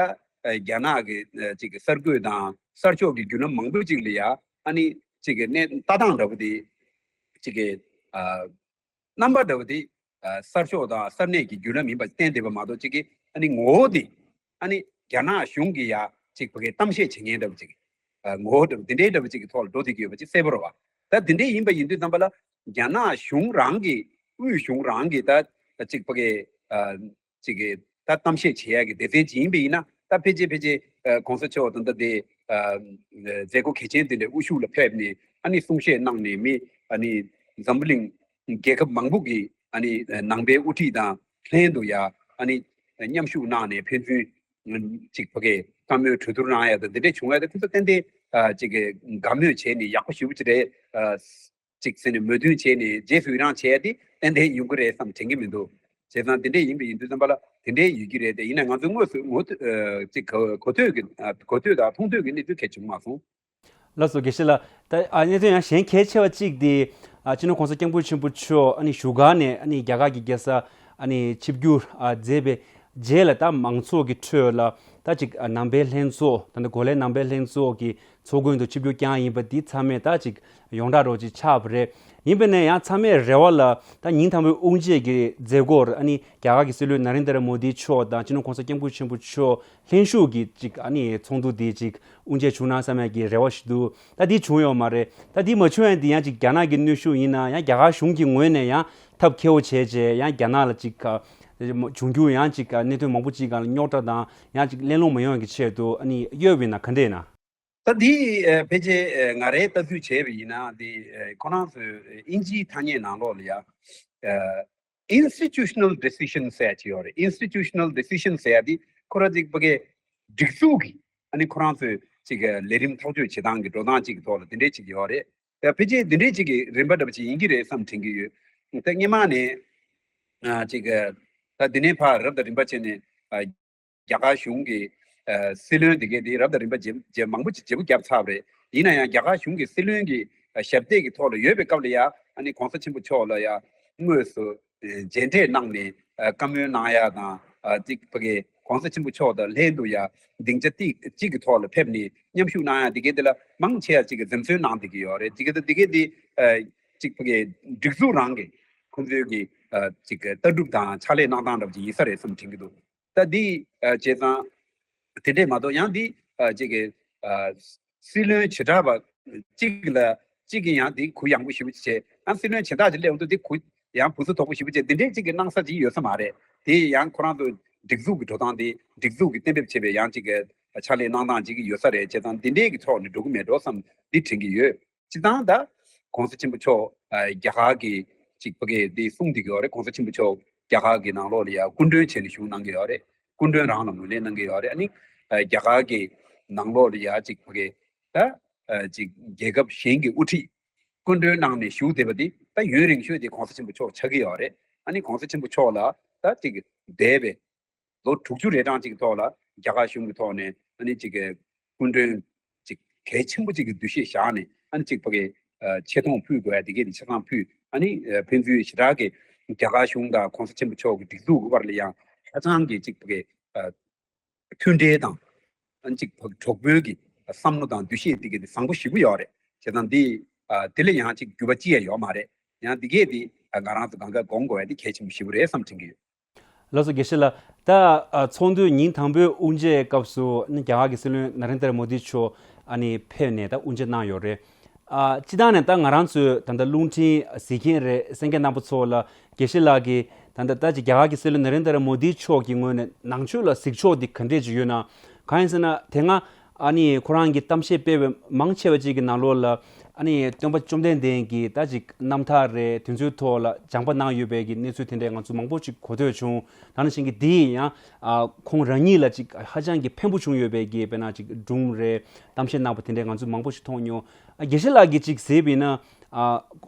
རྒྱ་ནག་གི་ཅིག་གི་གསར་འགོད་དང་གསར་ཕྱོགས་ཀྱི་བརྒྱུད་ལམ་མང་པོ་ཅིག་ལ་ཡ་ཨ་ནི་ཅིག་གི་གནས་ལྟ་སྟངས་འདྲ་པོ་དེ་ཅིག་གི་རྣམ་པ་འདྲ་པོ་དེ་གསར་ཕྱོགས་དང་གསར་གནས་ཀྱི་བརྒྱུད་ལམ་ཡིན་པ་བསྟན་བསྡད་པ་མ་གཏོགས་ཅིག་གི་ཨ་ནི་ངོ་བོ་དེ་ཨ་ནི་རྒྱ་ནག་གཞུང་གི་ཡ་ཅིག་ཕ་གི་གཏམ་བཤད་བྱེད་མཁན་འདྲ་པོ་ཅིག་ངོ་བོ་འདྲ་པོ་དེ་འདྲའི་འདྲ་པོ་ཅིག་གི་ཐོག་ལ་འགྲོ་བསྡད་ཀྱི་ཡོད་པ་ཅིག་གསལ་པོ་རེད་བ། ད་དེ་འདྲའི་ཡིན་པ་ཡིན་དུས་ཙམ་པ་ལ་རྒྱ་ནག་གཞུང་རང་གི་དབུས་གཞུང་རང་གི་ད་ཅིག་ཕ་གི་ཅིག་གི་ད་གཏམ་བཤད་བྱེད་ཡ་གི་སྡེ་ཚན་ཅིག་ཡིན་པ་ཡིན་ན་ད་ཕལ་ཆེར་ཕལ་ཆེར་གོང་ས་མཆོག་དང་ད་དེ་མཛད་སྒོ་གལ་ཆེན་དེ་འདྲའི་དབུ་བཞུགས་ལ་ཕེབས་ནས་ཨ་ནི་གསུང་བཤད་གནང་ནས་མི་ཨ་ནི་འཛམ་བུ་གླིང་རྒྱལ་ཁབ་མང་པོ་གི་ཨ་ནི་ནང་པའི་དབུ་ཁྲིད་དང་ལྷན་དུ་ཡ་ཨ་ནི་མཉམ་ཞུགས་གནང་ནས་ཕན་ཚུན་ཅིག་ཕ་གི་བཀའ་མོལ་གྲོས་བསྡུར་གནང་ཡ་དང་དེ་འདྲ་བྱུང་ཡ་དེ་ཁོ་ཚོ་ཏན་ཏན་ཅིག་གི་དགའ་མོས་བྱས་ནས་ཡག་པོ་ཞེ་པོ་ཅིག་རེད། ཅིག་ཟེར་ནས་མོས་མཐུན་བྱས་ནས་རྗེས་སུ་ཡི་རང་བྱས་ཏེ་ཏན་ཏན་ཡོང་གི་རེད་བསམ་དྲན་གྱི་མི་འདུག་བྱས་ཙང་དེ་འདྲས་ཡིན་པ་ཡིན་དུས་ཙམ་པ་ལ་དེ་འདྲས་ཡོད་ཀྱི་རེད་དེ་ཡིན་ན་ང་ཚོ་དངོས་སུ་ངོ་ཨ་ཅིག་གོ་གོ་ཐོས་ཀྱི་ཨ་གོ་ཐོས་དང་མཐོང་ཐོས་ཀྱི་གནས་ཚུལ་གལ་བྱུང་མ་སོང་། ལགས་སོ་དགེ་བཤེས་ལགས། ད་ཨ་གནད་དོན་ཡང་གཞན་གལ་ཆེ་བ་གཅིག་དེ་ཨ་སྤྱི་ནོར་གོང་ས་སྐྱབས་མགོན་ཆེན་པོ་མཆོག་ཨ་ནི་བཞུགས་སྒར་ནས་ཨ་ནི་རྒྱ་གར་གྱི་རྒྱལ་ས་ཨ་ནི་ཆིབས་བསྒྱུར་ཨ་མཛད་པའི་རྗེས་ལ་ད་མང་ཚོགས་ཀྱི་ཁྲོད་ལ་ད་ཅིག་ཨ་ནང་པའི་ལྷན་ཚོགས་ད་ནི་གོ་ལའི་ནང་པའི་ལྷན་ཚོགས་ཀྱི་ཚོགས་མགོན་དུ་ཆིབས་བསྒྱུར་བསྐྱངས་ཡིན་པ་འདི་ཚང་མས་ད་ཅིག་ཡོངས་གྲགས་རོགས་ཅིག་ཆགས་པ་རེད། ཡིན་པ་ནས་ཡང་ཚང་མས་རེ་བ་ལ་ད་ཉིན་དང་པོའི་དབུ་འབྱེད་ཀྱི་མཛད་སྒོར་ཨ་ནི་རྒྱ་གར་གྱི་སྲིད་བློན་ན་རེན་དྲ་མོ་དི་མཆོག་དང་སྤྱི་ནོར་གོང་ས་སྐྱབས་མགོན་ཆེན་པོ་མཆོག་ལྷན་ཞུགས་ཀྱིས་ཅིག་ཨ་ནི་ཚོགས་འདུ་འདི་ཅིག་དབུ་འབྱེད་བྱུང་ན་བསམ་ཡག་གི་རེ་བ་ཞིག་འདུག་ད་འདི་བྱུང་ཡོད་མ་རེད། ད་འདི་མ་བྱུང་ཡང་འདི་ཡང་ཅིག་རྒྱ་ནག་གི་གནོན་ཤུགས་ཡིན་ན་ཡང་རྒྱ་གར་གཞུང་གི་ངོས་ནས་ཡང་ཐབས་མཁས་པོ་བྱས་རྗེས་ཡང་རྒྱ་ནག་ལ་ཅིག་འབྱུང་འགྱུར་ཡང་ཅིག་གནད་དོན་མང་པོ་ཅིག་སྒང་ལ་རྙོག་དྲ་དང་ཡང་ཅིག་གླེང་སློང་མ་ཡོང་ཡག་གི་ཆེད་དུ་ཨ་ནི་གཡོལ་བ་ཡིན་ན་ག་འདྲ་ཡིན་ན། ད་འདི་ཕལ་ཆེར་ང་རའི་ལྟ་ཚུལ་བྱས་པ་ཡིན་ན་འདི་ཁོ་རང་ཚོས་དབྱིན་ཇིའི་ཐ་སྙད་ནང་ལོགས་ལ་ཡ་institutional decision ཟེར་ཡ་ཅིག་ཡོད་རེད། institutional decision ཟེར་ཡ་འདི་ཁོ་རང་ཅིག་ཕ་གི་སྒྲིག་འཛུགས་ཀྱི་ཨ་ནི་ཁོ་རང་ཚོས་ཅིག་ལས་རིམ་ཐག་གཅོད་བྱེད་སྟངས་ཀྱི་འགྲོ་སྟངས་ཅིག་གི་ཐོག་ལ་དེ་འདྲའི་ཅིག་ཡོད་རེད། ད་ཕལ་ཆེར་དེ་འདྲའི་ཅིག་གི་རིམ་པ་འདྲ་པོ་ཅིག་ཡིན་གྱི་རེད་བསམ་དྲན་གྱི་ཡོད། ད་སྔོན་མ་ནས་ཅིག་ད་དེ་ནས་ཕར་རབ་དང་རིམ་པ་བྱས་ནས་རྒྱ་གར་གཞུང་གི་སྲིད་བློན་དེ་གས་དེ་རབ་དང་རིམ་པ་བརྗེ་བརྗེ་མང་པོ་ཅིག་བརྗེ་པོ་བརྒྱབ་ཚར་བ་རེད། ཡིན་ན་ཡང་རྒྱ་གར་གཞུང་གི་སྲིད་བློན་གྱི་ཞབས་སྟེགས་ཀྱི་ཐོག་ལ་ཡོད་པའི་སྐབས་ལ་ཡ་ཨ་ནི་གོང་ས་ཆེན་པོ་མཆོག་ལ་ཡ་དངོས་སུ་མཇལ་འཕྲད་གནང་ནས་བཀའ་མོལ་གནང་ཡ་དང་ཅིག་ཕ་གི་གོང་ས་ཆེན་པོ་མཆོག་དང་ལྷན་དུ་ཡ་སྡིངས་ཆ་གཅིག་གཅིག་གི་ཐོག་ལ་ཕེབས་ནས་མཉམ་ཞུགས་གནང་ཡ་དེ་གས་དེ་ལ་མང་ཆེ་བ་ཅིག་གིས་འཛེམ་ཟོན་གནང་བསྡད་ཀྱི་ཡོད་རེད། དེ་གས་དེ་དེ་གས་དེ་ཅིག་ཕ་གི་སྒྲིག་འཛུགས་རང་གི་ཁོང་ཚོའི་གི་ཅིག་ལྟ་གྲུབ་དང་ཕྱག་ལས་གནང་སྟངས་འདྲ་པོ་ཅིག་ཡིན་ས་རེད་བསམ་དྲན་གྱི་འདུག་ད་འདི་བྱས་ཙང་དེ་འདྲས་མ་གཏོགས་ཡང་འདི་ཅིག་གི་སྲིད་བློན་བྱེ་བྲག་པ་གཅིག་ལ་གཅིག་གིས་ཡང་འདི་གུ་ཡངས་པོ་ཞེ་པོ་བྱས། ཡང་སྲིད་བློན་གཞན་དག་ཅིག་སླེབས་འོང་དུས་འདི་གུ་ཡང་གུ་ཚོད་དོག་པོ་ཞེ་པོ་བྱས། འདི་འདྲས་ཅིག་གི་གནང་ས་ཅིག་ཡོད་ས་མ་རེད། དེ་ཡང་ཁོ་རང་ཚོ་སྒྲིག་འཛུགས་ཀྱི་འགྲོ་སྟངས་དེ་སྒྲིག་འཛུགས་ཀྱིས་གཏན་འབེབས་བྱས་པའི་ཡང་ཅིག་གི་ཕྱག་ལས་གནང་སྟངས་ཅིག་ཡོད་ས་རེད། བྱས་ཙང་འདི་འདྲས་ཀྱི་ཐོག་ནས་འགྲོ་གི་མེད་འགྲོ་བསམ་འདི་དྲན་གྱི་ཡོད། སྤྱིར་བཏང་ད་གོང་ས་ཆེན་པོ་མཆོག་རྒྱ་གར་གྱི་ཅིག་ཕ་གི་འདི་གསུང་བསྡད་ཀྱི་ཡོད་རེད། གོང་ས་ཆེན་པོ་མཆོག་རྒྱ་གར་གྱི་ནང་ལོགས་ལ་ཡ་སྐུ་མགྲོན་བྱས་ནས་བཞུགས་གནང་གི་ཡོད་རེད། སྐུ་མགྲོན་རང་ལ་ངོས་ལེན་གནང་གི་ཡོད་རེད། ཨ་ནི་རྒྱ་གར་གྱི་ནང་ལོགས་ལ་ཡ་ཅིག་ཕ་གི་ད་ཅིག་རྒྱལ་ཁབ་གཞན་གྱི་དབུ་ཁྲིད་སྐུ་མགྲོན་གནང་ནས་བཞུགས་བསྡད་པ་འདི་ད་ཡུན་རིང་ཤོས་དེ་གོང་ས་ཆེན་པོ་མཆོག་ཆགས་ཀྱི་ཡོད་རེད། ཨ་ནི་གོང་ས་ཆེན་པོ་མཆོག་ལ་ད་ཅིག་འདས་པའི་ལོ་དྲུག་ཅུ་རེ་གྲངས་ཅིག་གི་ཐོག་ལ་རྒྱ་གར་གཞུང་གི་ཐོག་ནས་ཨ་ནི་ཅིག་གི་སྐུ་མགྲོན་ཅིག་གལ་ཆེན་པོ་ཅིག་གི་འདུ་ཤེས་བཞག་ནས་ཨ་ནི་ཅིག་ཕ་གི་ཆེ་མཐོང་ཕུལ་དགོས་ཡ་དེ་གས་དེ་ཆ་ཚང་ཕུལ། ཨ་ནི་ཕན་ཚུན་ཞེ་དྲག་གི་རྒྱ་གར་གཞུང་དང་གོང་ས་ཆེན་པོ་མཆོག་གི་སྒྲིག་འཛུགས་ཀྱི་དབར་ལ་ཡང་ཧ་ཅང་གི་ཅིག་ཕ་གི་མཐུན་འབྲེལ་དང་ཨ་ནི་ཅིག་ཕ་གི་གྲོགས་པོའི་གི་བསམ་བློ་དང་འདུ་ཤེས་དེ་གས་དེ་བཟང་པོ་ཞེ་པོ་ཡོད་རེད། བྱས་ཙང་འདི་དེ་ལ་ཡང་ཅིག་འགྱུར་བ་ཅི་ཡང་ཡོད་མ་རེད། ཡང་དེ་གས་དེ་ ང་རང་ཚོ་གང་ག་དགོངས་དགོས་ཡ་དེ་གལ་ཆེན་པོ་ཞེ་པོ་རེད་བསམ་དྲན་གྱི་ཡོད། ལགས་སོ། དགེ་བཤེས་ལགས། ད་ཨ་ཚོགས་འདུའི་ཉིན་དང་པོའི་དབུ་འབྱེད་སྐབས་སུ་ནི་རྒྱ་གར་གྱི་སྲིད་བློན་ན་རེན་དར་མོ་དི་མཆོག་ཨ་ནི་ཕེབས་ནས་ད་དབུ་འབྱེད་གནང་ཡོད་རེད། ཨ་སྤྱི་བཏང་ནས་ད་ང་རང་ཚོའི་ད་ལྟ་རླུང་འཕྲིན་གཟིགས་མཁན་རེད་གསན་མཁན་རྣམ་པ་ཚོ་ལ་དགེ་བཤེས་ལགས་ཀྱིས་ད་ལྟ་ད་ཅིག་རྒྱ་གར་གྱི་སྲིད་བློན་ན་རེན་དར་མོ་དི་མཆོག་གི་ངོས་ནས་ནང་ཆོས་ལ་གཟིགས་ཕྱོགས་འདི་ག་འདྲས་ཅིག་ཡོད་ན། གང་ཡིན་ཟེར་ན་དེ་སྔ་ཨ་ནི་ཁོ་རང་གིས་གཏམ་བཤད་སྤེལ་བའི་མང་ཆེ་བ་ཅིག་གི་ནང་ལོགས་ལ་ཨ་ནི་སྟོན་པ་བཅོམ་ལྡན་འདས་ཀྱི་ད་ཅིག་རྣམ་ཐར་རེད། དེ་ཚོའི་ཐོག་ལ་སྦྱངས་པ་གནང་ཡོད་པའི་གི་གནས་ཚུལ་དེ་འདྲས་ང་ཚོ་མང་པོ་ཅིག་གོ་ཐོས་བྱུང་། ད་ནང་བཞིན་གྱི་འདི་ཡང་ཨ་ཁོང་རང་ཉིད་ལ་ཅིག་ཧ་ཅང་གི་ཕན་པོ་བྱུང་ཡོད་པའི་གི་དཔེར་ན་ཅིག་སྒྲུང་རེད། གཏམ་བཤད་གནང་པ་དེ་འདྲས་ང་ཚོ་མང་པོ་ཞིག་མཐོང་མྱོང་། ཨ་དགེ་བཤེས་ལགས་ཀྱིས་ཅིག་གཟིགས་པ་ཡིན་ན་ཨ་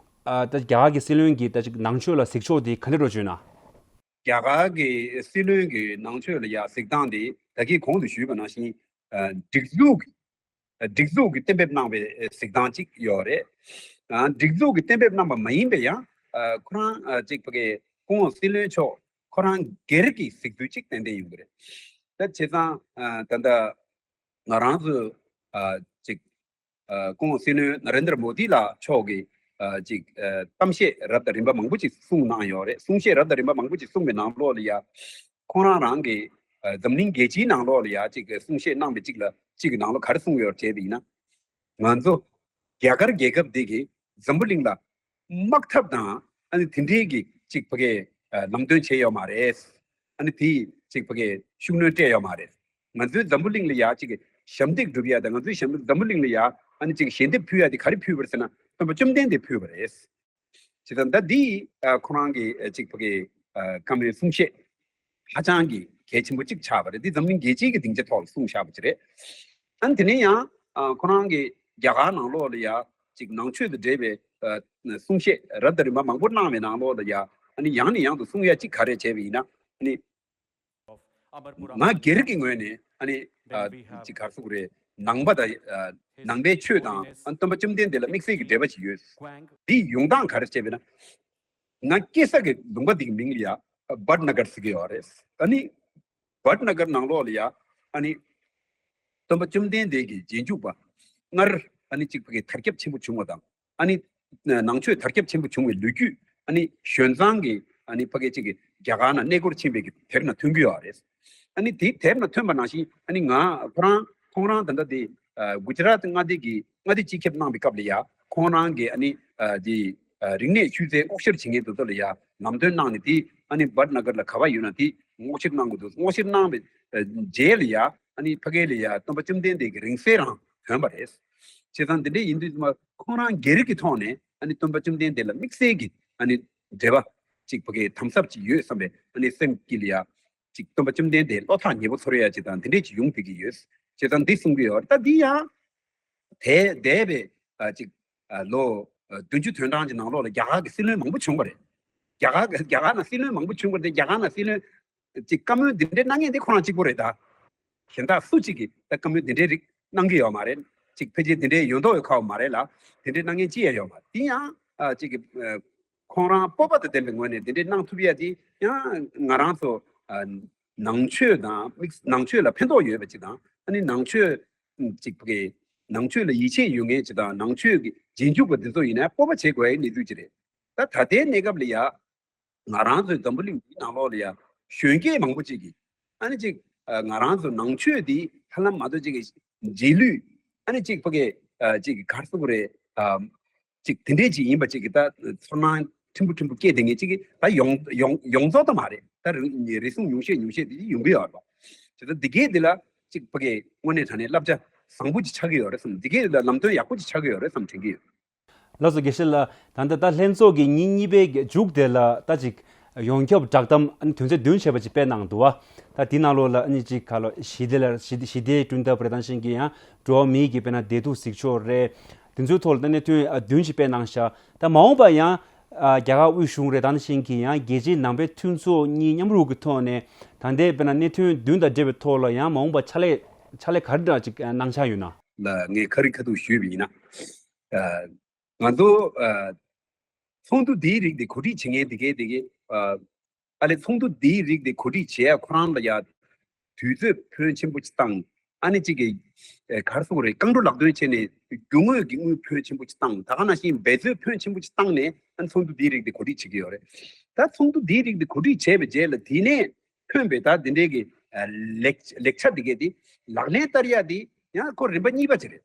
ཨ་ད་རྒྱ་གར་གྱི་སྲིད་བློན་གྱི་ད་ཅིག་ནང་ཆོས་ལ་གཟིགས་ཕྱོགས་དེ་ག་འདྲས་འདྲ་བྱུང་ན། རྒྱ་གར་གྱི་སྲིད་བློན་གྱི་ནང་ཆོས་ལ་ཡ་གཟིགས་སྟངས་དེ་ད་གིན་གོང་དུ་ཞུས་པ་ནང་བཞིན་ཨ་སྒྲིག་འཛུགས་ཀྱི་སྒྲིག་འཛུགས་ཀྱིས་གཏན་འབེབས་གནང་བའི་གཟིགས་སྟངས་གཅིག་ཡོད་རེད། ཨ་སྒྲིག་འཛུགས་ཀྱིས་གཏན་འབེབས་གནང་བ་མ་ཡིན་པའི་ཡང་ཨ་ཁོ་རང་ཨ་གཅིག་ཕ་གི་སྐུ་ངོ་སྲིད་བློན་མཆོག་ཁོ་རང་སྒེར་གྱི་གཟིགས་ཚུལ་གཅིག་ཏན་ཏན་ཡོང་གི་རེད། ད་བྱས་ཙང་ཨ་ད་ལྟ་ང་རང་ཚོ་ཨ་གཅིག་ཨ་སྐུ་ངོ་སྲིད་བློན་ན་རེན་དར་མོ་དི་ལགས་མཆོག་གིས་ཨ་ཅིག་ཨ་གཏམ་བཤད་རབ་དང་རིམ་པ་མང་པོ་ཅིག་གསུངས་གནང་ཡོད་རེད། གསུང་བཤད་རབ་དང་རིམ་པ་མང་པོ་ཅིག་གསུངས་པའི་ནང་ལོགས་ལ་ཡ་ཁོང་རང་རང་གི་ཨ་འཛམ་གླིང་རྒྱལ་སྤྱིའི་ནང་ལོགས་ལ་ཡ་ཅིག་གསུང་བཤད་གནང་བའི་ཅིག་ལ་ཅིག་གི་ནང་ལོགས་ག་རེ་གསུངས་ཡོད་ཅེས་པ་ཡིན་ན། ང་ཚོ་རྒྱ་གར་རྒྱལ་ཁབ་འདི་གིས་འཛམ་བུ་གླིང་ལ་དམག་འཐབ་དང་ཨ་ནི་དེ་འདྲའི་གི་ཅིག་ཕ་གི་ཨ་ལམ་སྟོན་བྱས་ཡོད་མ་རེད། ཨ་ནི་དེ་ཅིག་ཕ་གི་ཤུགས་སྣོན་སྤྲད་ཡོད་མ་རེད། ང་ཚོའི་འཛམ་བུ་གླིང་ལ་ཡ་ཅིག་ཞབས་འདེགས་སྒྲུབ་ཡ་དང་ང་ཚོའི་ཞབས་འཛམ་བུ་གླིང་ལ་ཡ་ཨ་ནི་ཅིག་ཞལ་འདེབས་ཕུལ་ཡ་དེ་ག་རེ་ཕུལ་བ་རེད་ཟེར་ན་སྟོན་པ་བཅོམ་ལྡན་འདས་ཕུལ་བ་རེད། བྱས་ཙང་ད་འདི་ཨ་ཁོ་རང་གི་ཨ་ཅིག་ཕ་གི་ཨ་བཀའ་མོལ་གསུང་བཤད་ཧ་ཅང་གི་གལ་ཆེན་པོ་གཅིག་ཆགས་པ་རེད། འདི་འཛམ་གླིང་རྒྱལ་སྤྱིའི་གི་སྡིངས་ཆ་ཐོག་ལ་གསུངས་བཞག་པ་ཅིག་རེད། ཨ་ནི་དེ་ནས་ཡང་ཨ་ཁོ་རང་གི་རྒྱ་གར་ནང་ལོགས་ལ་ཡ་ཅིག་ནང་ཆོས་དང་འབྲེལ་བའི་ཨ་གསུང་བཤད་རབ་དང་རིམ་པ་མང་པོ་གནང་བའི་ནང་ལོགས་ལ་ཡ་ཨ་ནི་ཡང་ནས་ཡང་དུ་གསུང་ཡ་གཅིག་ག་རེ་བྱས་པ་ཡིན་ན་ཨ་ནི་ང་སྒེར་གྱི་ངོས་ནས་ཨ་ནི་ཨ་ཅིག་ག་རེ་ཟེར་དགོས་རེད། ནང་པ་དང་ཨ་ནང་པའི་ཆོས་དང་ཨ་སྟོན་པ་བཅོམ་ལྡན་འདས་ལ་དམིགས་བསལ་གྱི་འབྲེལ་བ་ཅིག་ཡོད། འདི་ཡོང་སྟངས་ག་རེ་བྱས་པ་ཡིན་ན། ང་སྐྱེས་ས་གི་ལུང་པ་འདི་གི་མིང་ལ་ཡ་བྷཊ་ན་གར་ཟེར་གྱི་ཡོད་རེད། ཨ་ནི་བྷཊ་ན་གར་ནང་ལོགས་ལ་ཡ་ཨ་ནི་སྟོན་པ་བཅོམ་ལྡན་འདས་ཀྱི་རྗེས་འཇུག་པ་སྔར་ཨ་ནི་གཅིག་ཕ་གི་དར་ཁྱབ་ཆེན་པོ་བྱུང་བ་དང་ཨ་ནི་ནང་ཆོས་དར་ཁྱབ་ཆེན་པོ་བྱུང་བའི་ལོ་རྒྱུས་ཨ་ནི་ཞོན་ཙང་གི་ཨ་ནི་ཕ་གི་གཅིག་གི་རྒྱ་གར་ནང་གནས་སྐོར་ཕྱིན་པའི་གི་དེབ་ནང་ཐོན་གྱི་ཡོད་རེད། ཨ་ནི་དེ་དེབ་ནང་ཐོན་པ་ནང་བཞིན་ཨ་ནི་ང་ཁོ་རང་ཁོང་རང་ད་ལྟ་དེ་ཨ་གུ་ཇི་རཱཏ་མངའ་སྡེ་གི་མངའ་སྡེ་སྤྱི་ཁྱབ་གནང་བའི་སྐབས་ལ་ཡ་ཁོང་རང་གིས་ཨ་ནི་ཨ་དེ་ཨ་རིག་གནས་ཆུ་ཚད་སྔོག་བཤེར་བྱེད་མཁན་དེ་ཚོ་ལ་ཡ་ལམ་སྟོན་གནང་ནས་དེ་ཨ་ནི་བྷཊ་ན་གར་ལ་ག་བ་ཡོད་ན་དེ་སྔོག་བཤེར་གནང་དགོས་འདུག་སྔོག་བཤེར་གནང་བའི་ཨ་རྗེས་ལ་ཡ་ཨ་ནི་ཕ་གི་ལ་ཡ་སྟོན་པ་བཅོམ་ལྡན་འདས་ཀྱི་རིང་བསྲེལ་རང་ཐོན་པ་རེད། བྱས་ཙང་འདི་འདྲ་ཡིན་དུས་ཙམ་པ་ཁོང་རང་སྒེར་གྱི་ཐོག་ནས་ཨ་ནི་སྟོན་པ་བཅོམ་ལྡན་འདས་ལ་དམིགས་བསལ་གྱི་ཨ་ནི་འབྲེལ་བ་ཅིག་ཕ་གི་དམ་ཟབ་ཅིག་ཡོད་བསམ་པའི་ཨ་ནི་སེམས་ཀྱི་ལ་ཡ་ཅིག་སྟོན་པ་བཅོམ་ལྡན་འདས་བློ་ཐག་ཉེ་པོ་ཚོར་ཡ་ཅིག་དང་དེ་འདྲས་ཅིག་ཡོང་བསྡད་ཀྱི་ཡོད། བྱས་ཙང་འདི་གསུང་གི་ཡོད་རེད། ད་འདི་ཡང་དེ་འདས་པའི་ཨ་ཅིག་ཨ་ལོ་ཨ་བདུན་ཅུ་དོན་གྲངས་ཀྱི་ནང་ལོགས་ལ་རྒྱ་གར་གྱི་སྲིད་བློན་མང་པོ་བྱུང་བ་རེད། རྒྱ་གར་གྱི་རྒྱ་གར་ནང་སྲིད་བློན་མང་པོ་བྱུང་བ་རེད། རྒྱ་གར་ནང་སྲིད་བློན་ཅིག་བཀའ་མོལ་འདི་འདྲའི་གནང་མཁན་དེ་ཁོ་རང་གཅིག་པོ་རེད་ད། གཞན་དག་སུ་གཅིག་གིས་ད་བཀའ་མོལ་འདི་འདྲའི་རིགས་གནང་གི་ཡོད་མ་རེད། ཅིག་ཕལ་ཆེར་འདི་འདྲའི་ཡོད་མདོག་ཡོད་ཁ་བ་མ་རེད་ལ། དེ་འདྲའི་གནང་མཁན་ཅི་ཡང་ཡོད་མ་རེད། དེ་ཡང་ཨ་ཅིག་གི་ཨ་ཁོང་རང་སྤོབས་པ་དང་ལྡན་པའི་ངོས་ནས་འདི་འདྲའི་གནང་ཐུབ་ཡ་དེ་ཡང་ང་རང་ཚོ་ཨ་ནང་ཆོས་དང་དམིགས་ནང་ཆོས་ལ་ཕན་ཐོགས་ཡོད་པ་ཅིག་དང་ཨ་ནི་ནང་ཆོས་ཅིག་གི་ནང་ཆོས་ལ་ཡིད་ཆེས་ཡོད་མཁན་ཅིག་དང་ནང་ཆོས་ཀྱི་རྗེས་འཇུག་པ་འདི་ཚོ་ཡིན་ན་སྤོབས་པ་བྱེད་དགོས་ཡའི་གནས་ཚུལ་ཅིག་རེད། ད་ད་ལྟའི་གནས་སྐབས་ལ་ཡ། ང་རང་ཚོའི་འཛམ་བུ་གླིང་འདིའི་ནང་ལོགས་ལ་ཡ་གཞོན་སྐྱེས་མང་པོ་ཅིག་གིས་ཨ་ནི་ཅིག་ཨ་ང་རང་ཚོ་ནང་ཆོས་འདི་ཧ་ལམ་མ་གཏོགས་ཅིག་གི་རྗེས་ལུས་ཨ་ནི་ཅིག་ཕ་གི་ཨ་ཅིག་ག་རེ་ཟེར་དགོས་རེད། ཨ་ཅིག་དེ་འདྲས་ཅིག་ཡིན་པ་ཅིག་གི་ད་ཚོར་སྣང་ཕྲན་བུ་ཕྲན་བུ་སྐྱེས་བསྡད་མཁན་ཅིག་གི་ད་ཡོང་ཡོང་ཡོང་རྫོགས་ད་མ་རེད། ད་རེ་རེ་ཟུང་ཉུང་ཤས་ཉུང་ཤས་དེ་ཅིག་ཡོང་གི་ཡོད་རེད་པ། བྱས་ཙང་འདི་གས་འདི་ལ་ཅིག་ཕ་གི་དངོས་གནས་དྲང་གནས་བསླབ་བྱ་བཟང་པོ་ཅིག་ཆགས་ཀྱི་ཡོད་རེད་བསམ། འདི་གས་འདི་ལ་ལམ་སྟོན་ཡག་པོ་ཅིག་ཆགས་ཀྱི་ཡོད་རེད་བསམ་དྲན་གྱི་ཡོད། ལགས་སོ་དགེ་བཤེས་ལགས། ད་ལྟ་ད་ལྷན་ཚོགས་ཀྱི་ཉིན་གཉིས་པའི་མཇུག་དེ་ལ་ད་ཅིག་ཡོངས་ཁྱབ་བསྒྲགས་གཏམ་ཨ་ནི་དོན་ཚན་བདུན་ཞེས་པ་ཅིག་སྤེལ་གནང་འདུག་བ། ད་དེའི་ནང་ལོགས་ལ་ཨ་ནི་ཅིག་ག་ལོ་ཞི་བདེ་ལ་ཞི་བདེ་ཞི་བདེའི་བསྐྲུན་ཐབས་རེད། ད་ག་ནང་བཞིན་གྱི་ཡང་འགྲོ་བ་མིའི་གི་དཔེར་ན་བདེ་སྡུག་གཟིགས་ཕྱོགས་རེད། དེ་ཚོའི་ཐོག་ལ་ད་གནད་དོན་ཨ་བདུན་ཞིག་སྤེལ་གནང་ཤག་ད་མ་འོངས་པ་ཡང་ཨ་རྒྱ་གར་དབུས་གཞུང་རེད། ད་ག་ནང་བཞིན་གྱི་ཡང་རྒྱལ་སྤྱིའི་ནང་པའི་མཐུན་ཚོགས་གཉིས་མཉམ་རུབ་ཀྱི་ཐོག་ནས་ད་ལྟའི་དཔེར་ན་གནད་དོན་བདུན་དང་འབྲེལ་བའི་ཐོག་ལ་ཡང་མ་འོངས་པ་ཕྱག་ལས་ཕྱག་ལས་ག་རེ་འདྲ་ཅིག་གནང་འཆར་ཡོད་ན། ལ་ངས་ཁ་རི་ཁ་ཐུག་ཞུས་པ་ཡིན་ན། ཨ་ང་ཚོ་ཨ་ཚོགས་འདུ་འདིའི་རིགས་དེ་གོ་སྒྲིག་བྱེད་མཁན་དེ་གས་དེ་གས་ཨ་ཨ་ལས་ཚོགས་འདུ་འདིའི་རིགས་དེ་གོ་སྒྲིག་བྱེད་ཡ་ཁོ་རང་ལ་ཡ་དུས་ཚོད་ཕོན་ཆེན་པོ་ཅིག་བཏང་ ཨ་ནི་གཅིག་གི་ཨེ་ག་རེ་ཟེར་དགོས་རེད། རྐང་བྲོ་ལག་འདོན་བྱས་ནས་རྒྱུ་དངོས་ཀྱི་དངུལ་ཕོན་ཆེན་པོ་ཅིག་བཏང་། ད་ག་ནང་བཞིན་འབད་རྩོལ་ཕོན་ཆེན་པོ་ཅིག་བཏང་ནས་ཨ་ནི་ཚོགས་འདུ་འདིའི་རིགས་དེ་གོ་སྒྲིག་བྱེད་ཀྱི་ཡོད་རེད། ད་ཚོགས་འདུ་འདིའི་རིགས་དེ་གོ་སྒྲིག་བྱས་པའི་རྗེས་ལ་དེ་ནས་ཐོན་པའི་ད་འདི་འདྲའི་གི་ཨ་ལེགས་ལེགས་ཆ་འདི་གས་དེ་ལག་ལེན་བསྟར་ཡ་དེ་ཡང་ཁོ་རིམ་པ་གཉིས་པ་ཅིག་རེད།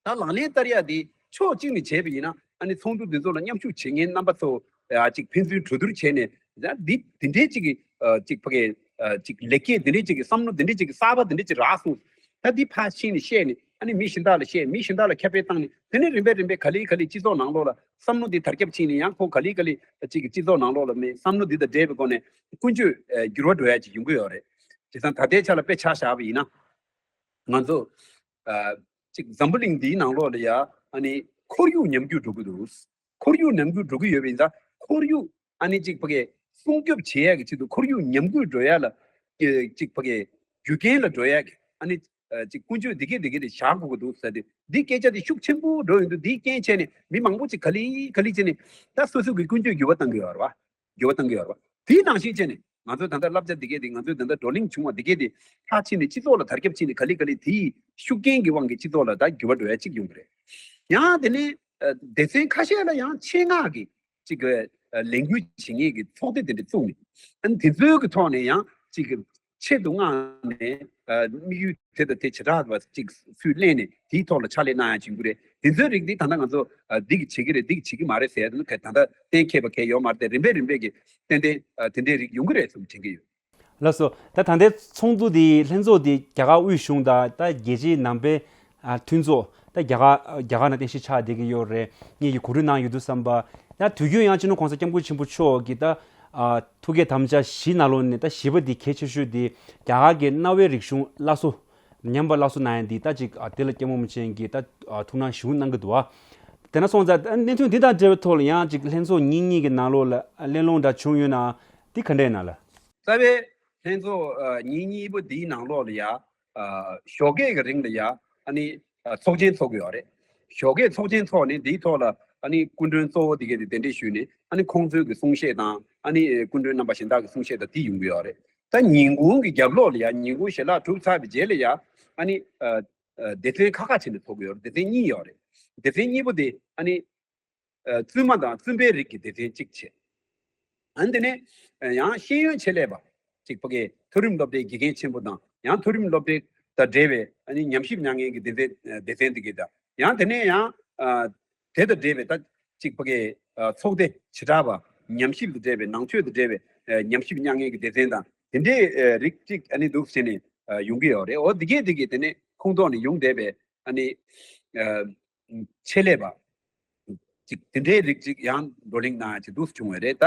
ད་ལག་ལེན་བསྟར་ཡ་དེ་ཕྱོགས་གཅིག་ནས་བྱས་པ་ཡིན་ན་ཨ་ནི་ཚོགས་འདུ་འདི་ཚོ་ལ་མཉམ་ཞུགས་བྱེད་མཁན་རྣམ་པ་ཚོ་ཨ་ཅིག་ཕན་ཚུན་གྲོས་བསྡུར་བྱས་ནས་ད་འདི་འདི་འདྲའི་ཅིག་གི་ཨ་ཅིག་ཕ་གི་ཨ་ཅིག་ལེགས་སྐྱེས་འདི་འདྲའི་ཅིག་གི་བསམ་བློ་འདི་འདྲའི་ཅིག་གི་གསར་པ་འདི་འདྲའི་ཅིག་རག་སོང་། ད་འདི་ཕར་ཕྱིན་ནས་བཤད་ནས་ཨ་ནི་མི་གཞན་དག་ལ་བཤད། མི་གཞན་དག་ལ་ཁྱབ་སྤེལ་བཏང་ནས་དེ་ནས་རིམ་པས་རིམ་པས་ག་ལེ་ག་ལེ་སྤྱི་ཚོགས་ནང་ལོགས་ལ་བསམ་བློ་འདི་དར་ཁྱབ་ཕྱིན་ནས་ཡང་ཁོ་ག་ལེ་ག་ལེ་ཅིག་གི་སྤྱི་ཚོགས་ནང་ལོགས་ལ་མི་བསམ་བློ་འདི་དང་འབྲེལ་བའི་སྒོ་ནས་ཀུན་སྤྱོད་ཨ་འགྱུར་བ་འགྲོ་ཡ་ཅིག་ཡོང་གི་ཡོད་རེད། བྱས་ཙང་ད་ལྟའི་ཆ་ལ་དཔེ་ཆ་བཞག་པ་ཡིན་ན། ང་ཚོ་ཨ་ཅིག་འཛམ་བུ་གླིང་འདིའི་ནང་ལོགས་ལ་ཡ་ཨ་ནི་ཁོར་ཡུག་ཉམས་རྒུད་འགྲོ་གི་འདུག་ཁོར་ཡུག་ཉམས་རྒུད་འགྲོ་གི་ཡོད་པ་ཡིན་ཙང་ཁོར་ཡུག་ཨ་ནི་ཅིག་ཕ་གི་སྲུང་སྐྱོབ་བྱེད་ཡ་གི་ཆེད་དུ་ཁོར་ཡུག་ཉམས་རྒུད་འགྲོ་ཡ་ལ་ཨེ་ཅིག་ཕ་གི་རྒྱུ་རྐྱེན་ལ་འགྲོ་ཡ་གི་ཨ་ནི་ཨ་ཅིག་ཀུན་སྤྱོད་འདི་གས་འདི་གས་དེ་བཞག་དགོས་ཀྱི་འདུག་ཟེར་ཏེ་འདི་སྐད་ཆ་དེ་ཤུགས་ཆེན་པོ་འགྲོ་ཡོང་དུས་འདིའི་རྐྱེན་བྱས་ནས་མི་མང་པོ་ཅིག་ག་ལེ་ག་ལེ་བྱས་ནས་ད་སོ་སོ་གི་ཀུན་སྤྱོད་འགྱུར་བ་གཏང་གི་ཡོད་རེད་བ། འགྱུར་བ་གཏང་གི་ཡོད་རེད་བ། དེའི་ནང་བཞིན་བྱས་ནས། ང་ཚོའི་ད་ལྟ་བསླབ་བྱ་འདི་གས་དེ་ང་ཚོའི་ད་ལྟ་བགྲོ་གླེང་བྱུང་བ་འདི་གས་དེ་མཐར་ཕྱིན་ནས་སྤྱི་ཚོགས་ལ་དར་ཁྱབ་ཕྱིན་ནས་ག་ལེ་ག་ལེ་དེའི་ཤུགས་རྐྱེན་གྱི་དབང་གིས་སྤྱི་ཚོགས་ལ་ད་འགྱུར་བ་འགྲོ་ཡ་གཅིག་ཡོང་གི་རེད། ཡང་དེ་ནས་ཨ་སྡེ་ཚན་ཁ་ཤས་ལ་ཡང་ཆེད་མངགས་ཀྱི་གཅིག་གི་ཨ་ལས་འགུལ་བྱེད་མཁན་གྱི་ཚོགས་སྡེ་དེ་འདྲ་བཙུགས་ནས་ཨ་ནི་དེ་ཚོའི་གི་ཐོག་ནས་ཡང་གཅིག་གི་ཆེད་དུ་མངགས་ནས་ཨ་དམིགས་ཡུལ་དེ་དང་དེ་བྱེ་བྲག་པ་གཅིག་ཚུར་གླན་ནས་དེའི་ཐོག་ལ་ཕྱག་ལས་གནང་ཡ་བྱེད་དགོས་རེད། དེ་ཚོའི་རིགས་འདི་ད་ལྟ་ང་ཚོ་ཨ་འདི་གི་བྱེད་ཀྱི་རེད་འདི་གི་བྱེད་ཀྱི་མ་རེད་ཟེར་ཡ་དེ་ད་ལྟ་གཏན་འཁེལ་བ་གང་ཡོད་མ་རེད་དེ་རིམ་པས་རིམ་པས་ཀྱི་ཏན་ཏན་ཨ་དེ་འདྲའི་རིགས་ཡོང་གི་རེད་བསམ་དྲན་གྱི་ཡོད། ལགས་སོ། ད་ད་ལྟའི་ཚོགས་འདུ་འདི་ལྷན་ཚོགས་འདི་རྒྱ་གར་དབུས་གཞུང་དང་ད་རྒྱལ་སྤྱིའི་ནང་པའི་ཨ་མཐུན་ཚོགས་ད་རྒྱ་གར་རྒྱ་གར་ནང་རྟེན་གཞི་ཆགས་བསྡད་ཀྱི་ཡོད་རེད། ངེད་ཀྱིས་གོ་སྒྲིག་གནང་ཡོད་དུས་ཙམ་པ་ད་དུས་རྒྱུན་ཡང་སྤྱི་ནོར་༸གོང་ས་༸སྐྱབས་མགོན་ཆེན་པོ་མཆོག་གིས་ད་ཨ་ཐུགས་བསྐྱེད་དམ་བཅའ་བཞི་ནང་ལོགས་ནས་ད་བཞི་པ་འདི་གལ་ཆེ་ཤོས་འདི་རྒྱ་གར་གྱི་གནའ་བོའི་རིག་གཞུང་སླར་གསོ་ཉམས་པ་སླར་གསོ་གནང་ཡ་འདི་ད་ཅིག་ཨ་དེ་ལ་སྐྱབས་མགོན་རིན་པོ་ཆེ་གིས་ད་ཨ་ཐུགས་སྣང་ཞེ་པོ་གནང་གི་འདུག་ཨ། དེ་ན་སོང་ཙང་ད་གནད་དོན་འདི་དང་འབྲེལ་བའི་ཐོག་ལ་ཡང་ཅིག་ལྷན་ཚོགས་གཉིས་གཉིས་ཀྱི་ནང་ལོགས་ལ་གླེང་སློང་འདྲ་བྱུང་ཡོད་ན་འདི་ག་འདྲ་ཡིན་ན་ལ། རྩ་བའི་ལྷན་ཚོགས་ཨ་ཉིན་གཉིས་པོ་འདིའི་ནང་ལོགས་ལ་ཡ་ཨ་ཞོགས་ཀས་ཀྱི་རིང་ལ་ཡ་ཨ་ནི་ཨ་ཚོགས་ཆེན་ཚོགས་ཀྱི་ཡོད་རེད། ཞོགས་ཀས་ཚོགས་ཆེན་ཚོགས་ནས་འདིའི་ཐོག་ལ་ཨ་ནི་སྐུ་མགྲོན་གཙོ་བོ་དེ་གས་དེ་གདན་འདྲེན་ཞུས་ནས་ཨ་ནི་ཁོང་ཚོའི་གི་གསུང་བཤད་དང་ཨ་ནི་སྐུ་མགྲོན་རྣམ་པ་གཞན་དག་གི་གསུང་བཤད་དང་དེ་ཡོང་གི་ཡོད་རེད། ད་ཉིན་གུང་གི་རྒྱབ་ལོགས་ལ་ཡ་ཉིན་གུང་ཞལ་ལག་གྲུབ་ཚར་བའི་རྗེས་ལ་ཡ་ཨ་ནི་ཨ་ཨ་སྡེ་ཚན་ཁག་ཁག་བྱས་ནས་ཚོགས་ཀྱི་ཡོད་རེད། སྡེ་ཚན་གཉིས་ཡོད་རེད། སྡེ་ཚན་གཉིས་པོ་དེ་ཨ་ནི་ཨ་བཙུན་མ་དང་བཙུན་པའི་རིགས་ཀྱི་སྡེ་ཚན་གཅིག་བྱས། ཨ་ནི་དེ་ནས་ཨ་ཡང་ཤེས་ཡོན་ཆེད་ལས་པ་གཅིག་ཕ་གིའི་མཐོ་རིམ་སློབ་གྲྭའི་དགེ་རྒན་ཆེན་པོ་དང་ཡང་མཐོ་རིམ་སློབ་གྲྭ་དང་འབྲེལ་བའི་ཨ་ནི་ཉམས་ཞིབ་མྱངས་མཁན་གྱི་སྡེ་ཚན་སྡེ་ཚན་དེ་གས་དང་ཡང་དེ་ནས་ཡང་ཨ་དེ་དང་འབྲེལ་བའི་ད་གཅིག་ཕ་གིའི་ཨ་ཚོགས་སྡེ་བྱེ་བྲག་པ་ཉམས་ཞིབ་དང་འབྲེལ་བའི་ནང་ཆོས་དང་འབྲེལ་བའི་ཨ་ཉམས་ཞིབ་མྱངས་མཁན་གྱི་སྡེ་ཚན་དང་དེ་འདྲའི་ཨ་རིགས་གཅིག་ཨ་ནི་འདུག་ཟེར་ནས་ཨ་ཡོང་གི་ཡོད་རེད། འོ་དེ་གས་དེ་གས་དེ་ནས་ཁོངས་གཏོགས་ནས་ཡོང་བསྡད་པའི་ཨ་ནི་ཨ་ཆེད་ལས་པ་ཅིག་དེ་འདྲའི་རིགས་ཅིག་ཡང་བགྲོ་གླེང་གནང་ཡ་ཅིག་འདུག་བྱུང་བ་རེད། ད་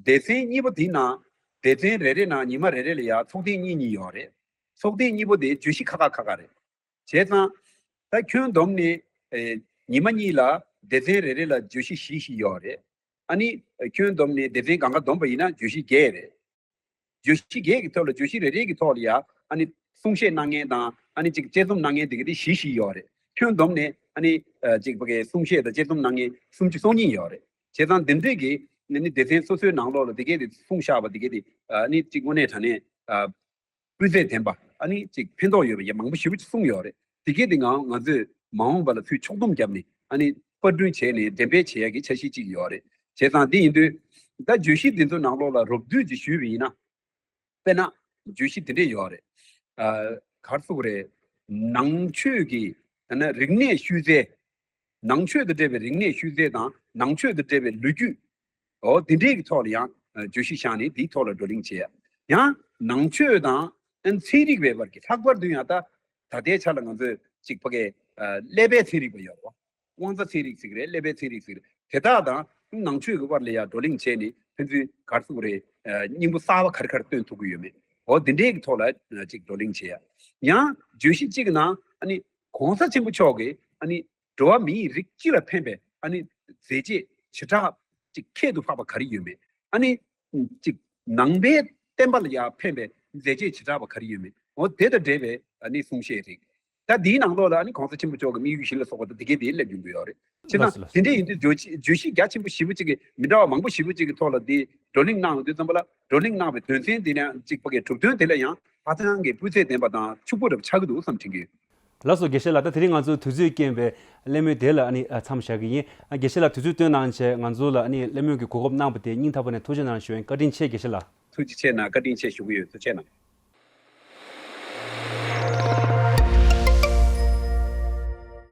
སྡེ་ཚན་གཉིས་པོ་དེའི་ནང་སྡེ་ཚན་རེ་རེ་ནང་ཉི་མ་རེ་རེ་ལ་ཡ་ཚོགས་ཐེངས་གཉིས་གཉིས་ཡོད་རེད། ཚོགས་ཐེངས་གཉིས་པོ་དེ་བརྗོད་གཞི་ཁག་ཁག་ཁག་ཁག་རེད། བྱས་ཙང་ད་ཁྱོན་བསྡོམས་ནས་ཨེ་ཉི་མ་གཉིས་ལ་སྡེ་ཚན་རེ་རེ་ལ་བརྗོད་གཞི་བཞི་བཞི་ཡོད་རེད། ཨ་ནི་ཁྱོན་བསྡོམས་ནས་སྡེ་ཚན་གང་ག་བསྡོམས་པ་ཡིན་ན་བརྗོད་གཞི་བརྒྱད་རེད། བརྗོད་གཞི་བརྒྱད་ཀྱི་ཐོག་ལ་བརྗོད་གཞི་རེ་རེ་གི་ཐོག་ལ་ཡ་ཨ་ནི་གསུང་བཤད་གནང་མཁན་དང་ཨ་ནི་ཅིག་དཔྱད་རྩོམ་གནང་མཁན་དེ་ག་དེ་བཞི་བཞི་ཡོད་རེད། ཁྱོན་བསྡོམས་ནས་ཨ་ནི་ཨ་ཅིག་ཕ་གིའི་གསུང་བཤད་དང་དཔྱད་རྩོམ་གནང་མཁན་སུམ་ཅུ་སོ་གཉིས་ཡོད་རེད། བྱས་ཙང་འདི་འདྲས་ཀྱི་ཨ་ནི་སྡེ་ཚན་སོ་སོའི་ནང་ལོགས་ལ་དེ་གས་དེ་གསུང་བཞག་པ་དེ་གས་དེ་ཨ་ནི་ཅིག་དངོས་གནས་དྲང་གནས་ཨ་སྤུས་ཚད་ལྡན་པ་ཨ་ནི་ཅིག་ཕན་ཐོགས་ཡོད་པ་ཡ་མང་པོ་ཞེ་པོ་ཅིག་གསུངས་ཡོད་རེད། དེ་གས་དེ་ང་ང་ཚོས་མ་འོངས་པ་ལ་ཚུར་ཕྱོགས་བསྡོམས་བརྒྱབ་ནས་ཨ་ནི་པར་སྐྲུན་བྱས་ནས་འགྲེམས་སྤེལ་བྱེད་ཡ་གི་འཆར་གཞི་ཅིག་ཡོད་རེད། བྱས་ཙང་འདི་ཡིན་དུས་ད་བརྗོད་གཞི་འདི་ཚོ་ནང་ལོགས་ལ་རོབ་བསྡུས་ཅིག་ཞུས་པ་ཡིན་ན། དཔེར་ན་བརྗོད་གཞི་འདི་འདྲས་ཡོད་རེད། ཨ་ག་རེ་ཟེར་དགོས་རེད། ནང་ཆོས་ཀྱི་ད་ནི་རིག་གནས་ཤུལ་རྫས། ནང་ཆོས་དང་འབྲེལ་བའི་རིག་གནས་ཤུལ་རྫས་དང་ནང་ཆོས་དང་འབྲེལ་བའི་ལོ་རྒྱུས། འོ་དེ་འདྲའི་གི་ཐོག་ལ་ཡང་ཨ་བརྗོད་གཞི་བཞག་ནས་དེའི་ཐོག་ལ་བགྲོ་གླེང་བྱེད་ཡ། ཡང་ནང་ཆོས་དང་ཨ་ཚན་རིག་པའི་བར་གྱི་ལྷག་པར་དུ་ཡང་ད་ད་ལྟའི་ཆ་ལ་ང་ཚོས་གཅིག་ཕ་གིའི་ཨ་ཀླད་པའི་ཚན་རིག་པ་ཡོད་རེད་བ། དབང་རྩ་ཚན་རིག་ཟེར་གི་རེད། ཀླད་པའི་ཚན་རིག་ཟེར་གི་རེད། དེ་དག་དང་ནང་ཆོས་ཀྱི་དབར་ལ་ཡང་བགྲོ་གླེང་བྱས་ནས་ཕན་ཚུན་ག་རེ་ཟེར་དགོས་རེད། ཨ་སྙིང་པོ་གསར་པ་ག་རེ་ག་རེ་སྟོན་ཐུབ་ཀྱི་ཡོད་མེད། འོ་དེ་འདྲའི་གི་ཐོག་ལ་ཨ་གཅིག་བགྲོ་གླེང་བྱེད་ཡ། ཡང་བརྗོད་གཞི་གཅིག་གི་ནང་ཨ་ནི་༸གོང་ས་ཆེན་པོ་མཆོག་གིས་ཨ་ནི་འགྲོ་བ་མིའི་རིགས་སྤྱི་ལ་ཕན་པའི་ཨ་ནི་མཛད་རྗེས་བྱེ་བྲག་ཅིག་ཁྱད་དུ་འཕགས་པ་ག་རེ་ཡོད་མེད། ཨ་ནི་ཅིག་ནང་པའི་བསྟན་པ་ལ་ཡང་ཕན་པའི་མཛད་རྗེས་བྱེ་བྲག་པ་ག་རེ་ཡོད་མེད། འོ་དེ་དང་འབྲེལ་བའི་ཨ་ནི་གསུང་བཤད་རིགས། ད་འདིའི་ནང་ལོགས་ལ་ཨ་ནི་གོང་ས་ཆེན་པོ་མཆོག་གི་དམིགས་ཡུལ་བཞི་ལ་སོགས་པ་དང་དེ་གའི་དེ་སླེབས་ཡོང་གི་ཡོད་རེད། བྱས་ན་ལགས་སོ་ལགས་སོ། དེ་འདྲ་ཡིན་དུས་བརྗོད་གཞི་བརྗོད་གཞི་རྒྱ་ཆེན་པོ་ཞེ་པོ་ཅིག་གི་མི་འདྲ་བ་མང་པོ་ཞེ་པོ་ཅིག་གི་ཐོག་ལ་དེ་བགྲོ་གླེང་གནང་ཡོང་དུས་ཙམ་པ་ལ་བགྲོ་གླེང་གནང་བའི་དོན་ཚན་དེ་ནས་གཅིག་པ་གི་གྲུབ་དོན་དེ་ལ་ཡང་ཧ་ཅང་གི་སྤུས་ཚད་ལྡན་པ་དང་ཕྱུག་པོ་འདྲ་པོ་ཆགས་ཀྱི་འདུག་བསམ་དྲན་གྱི་ཡོད། ལགས་སོ་དགེ་བཤེས་ལགས། ད་དེ་རིང་ང་ཚོ་དུས་ཚོད་རྐྱེན་པས་གླེང་མོལ་དེ་ལ་ཨ་ནི་ཨ་མཚམས་བཞག་གི་ཡིན། ཨ་དགེ་བཤེས་ལགས་དུས་ཚོད་བཏོན་གནང་བྱས་ང་ཚོ་ལ་ཨ་ནི་གླེང་མོལ་གྱི་གོ་སྐབས་གནང་བ་དེ་སྙིང་ཐག་པ་ནས་ཐུགས་རྗེ་གནང་ཞུ་ཡིན། བཀའ་དྲིན་ཆེ་དགེ་བཤེས་ལགས། ཐུགས་རྗེ་ཆེ་གནང་། བཀའ་དྲིན་ཆེ་ཞུ་གི་ཡོད། ཐུགས་རྗེ་གནང་།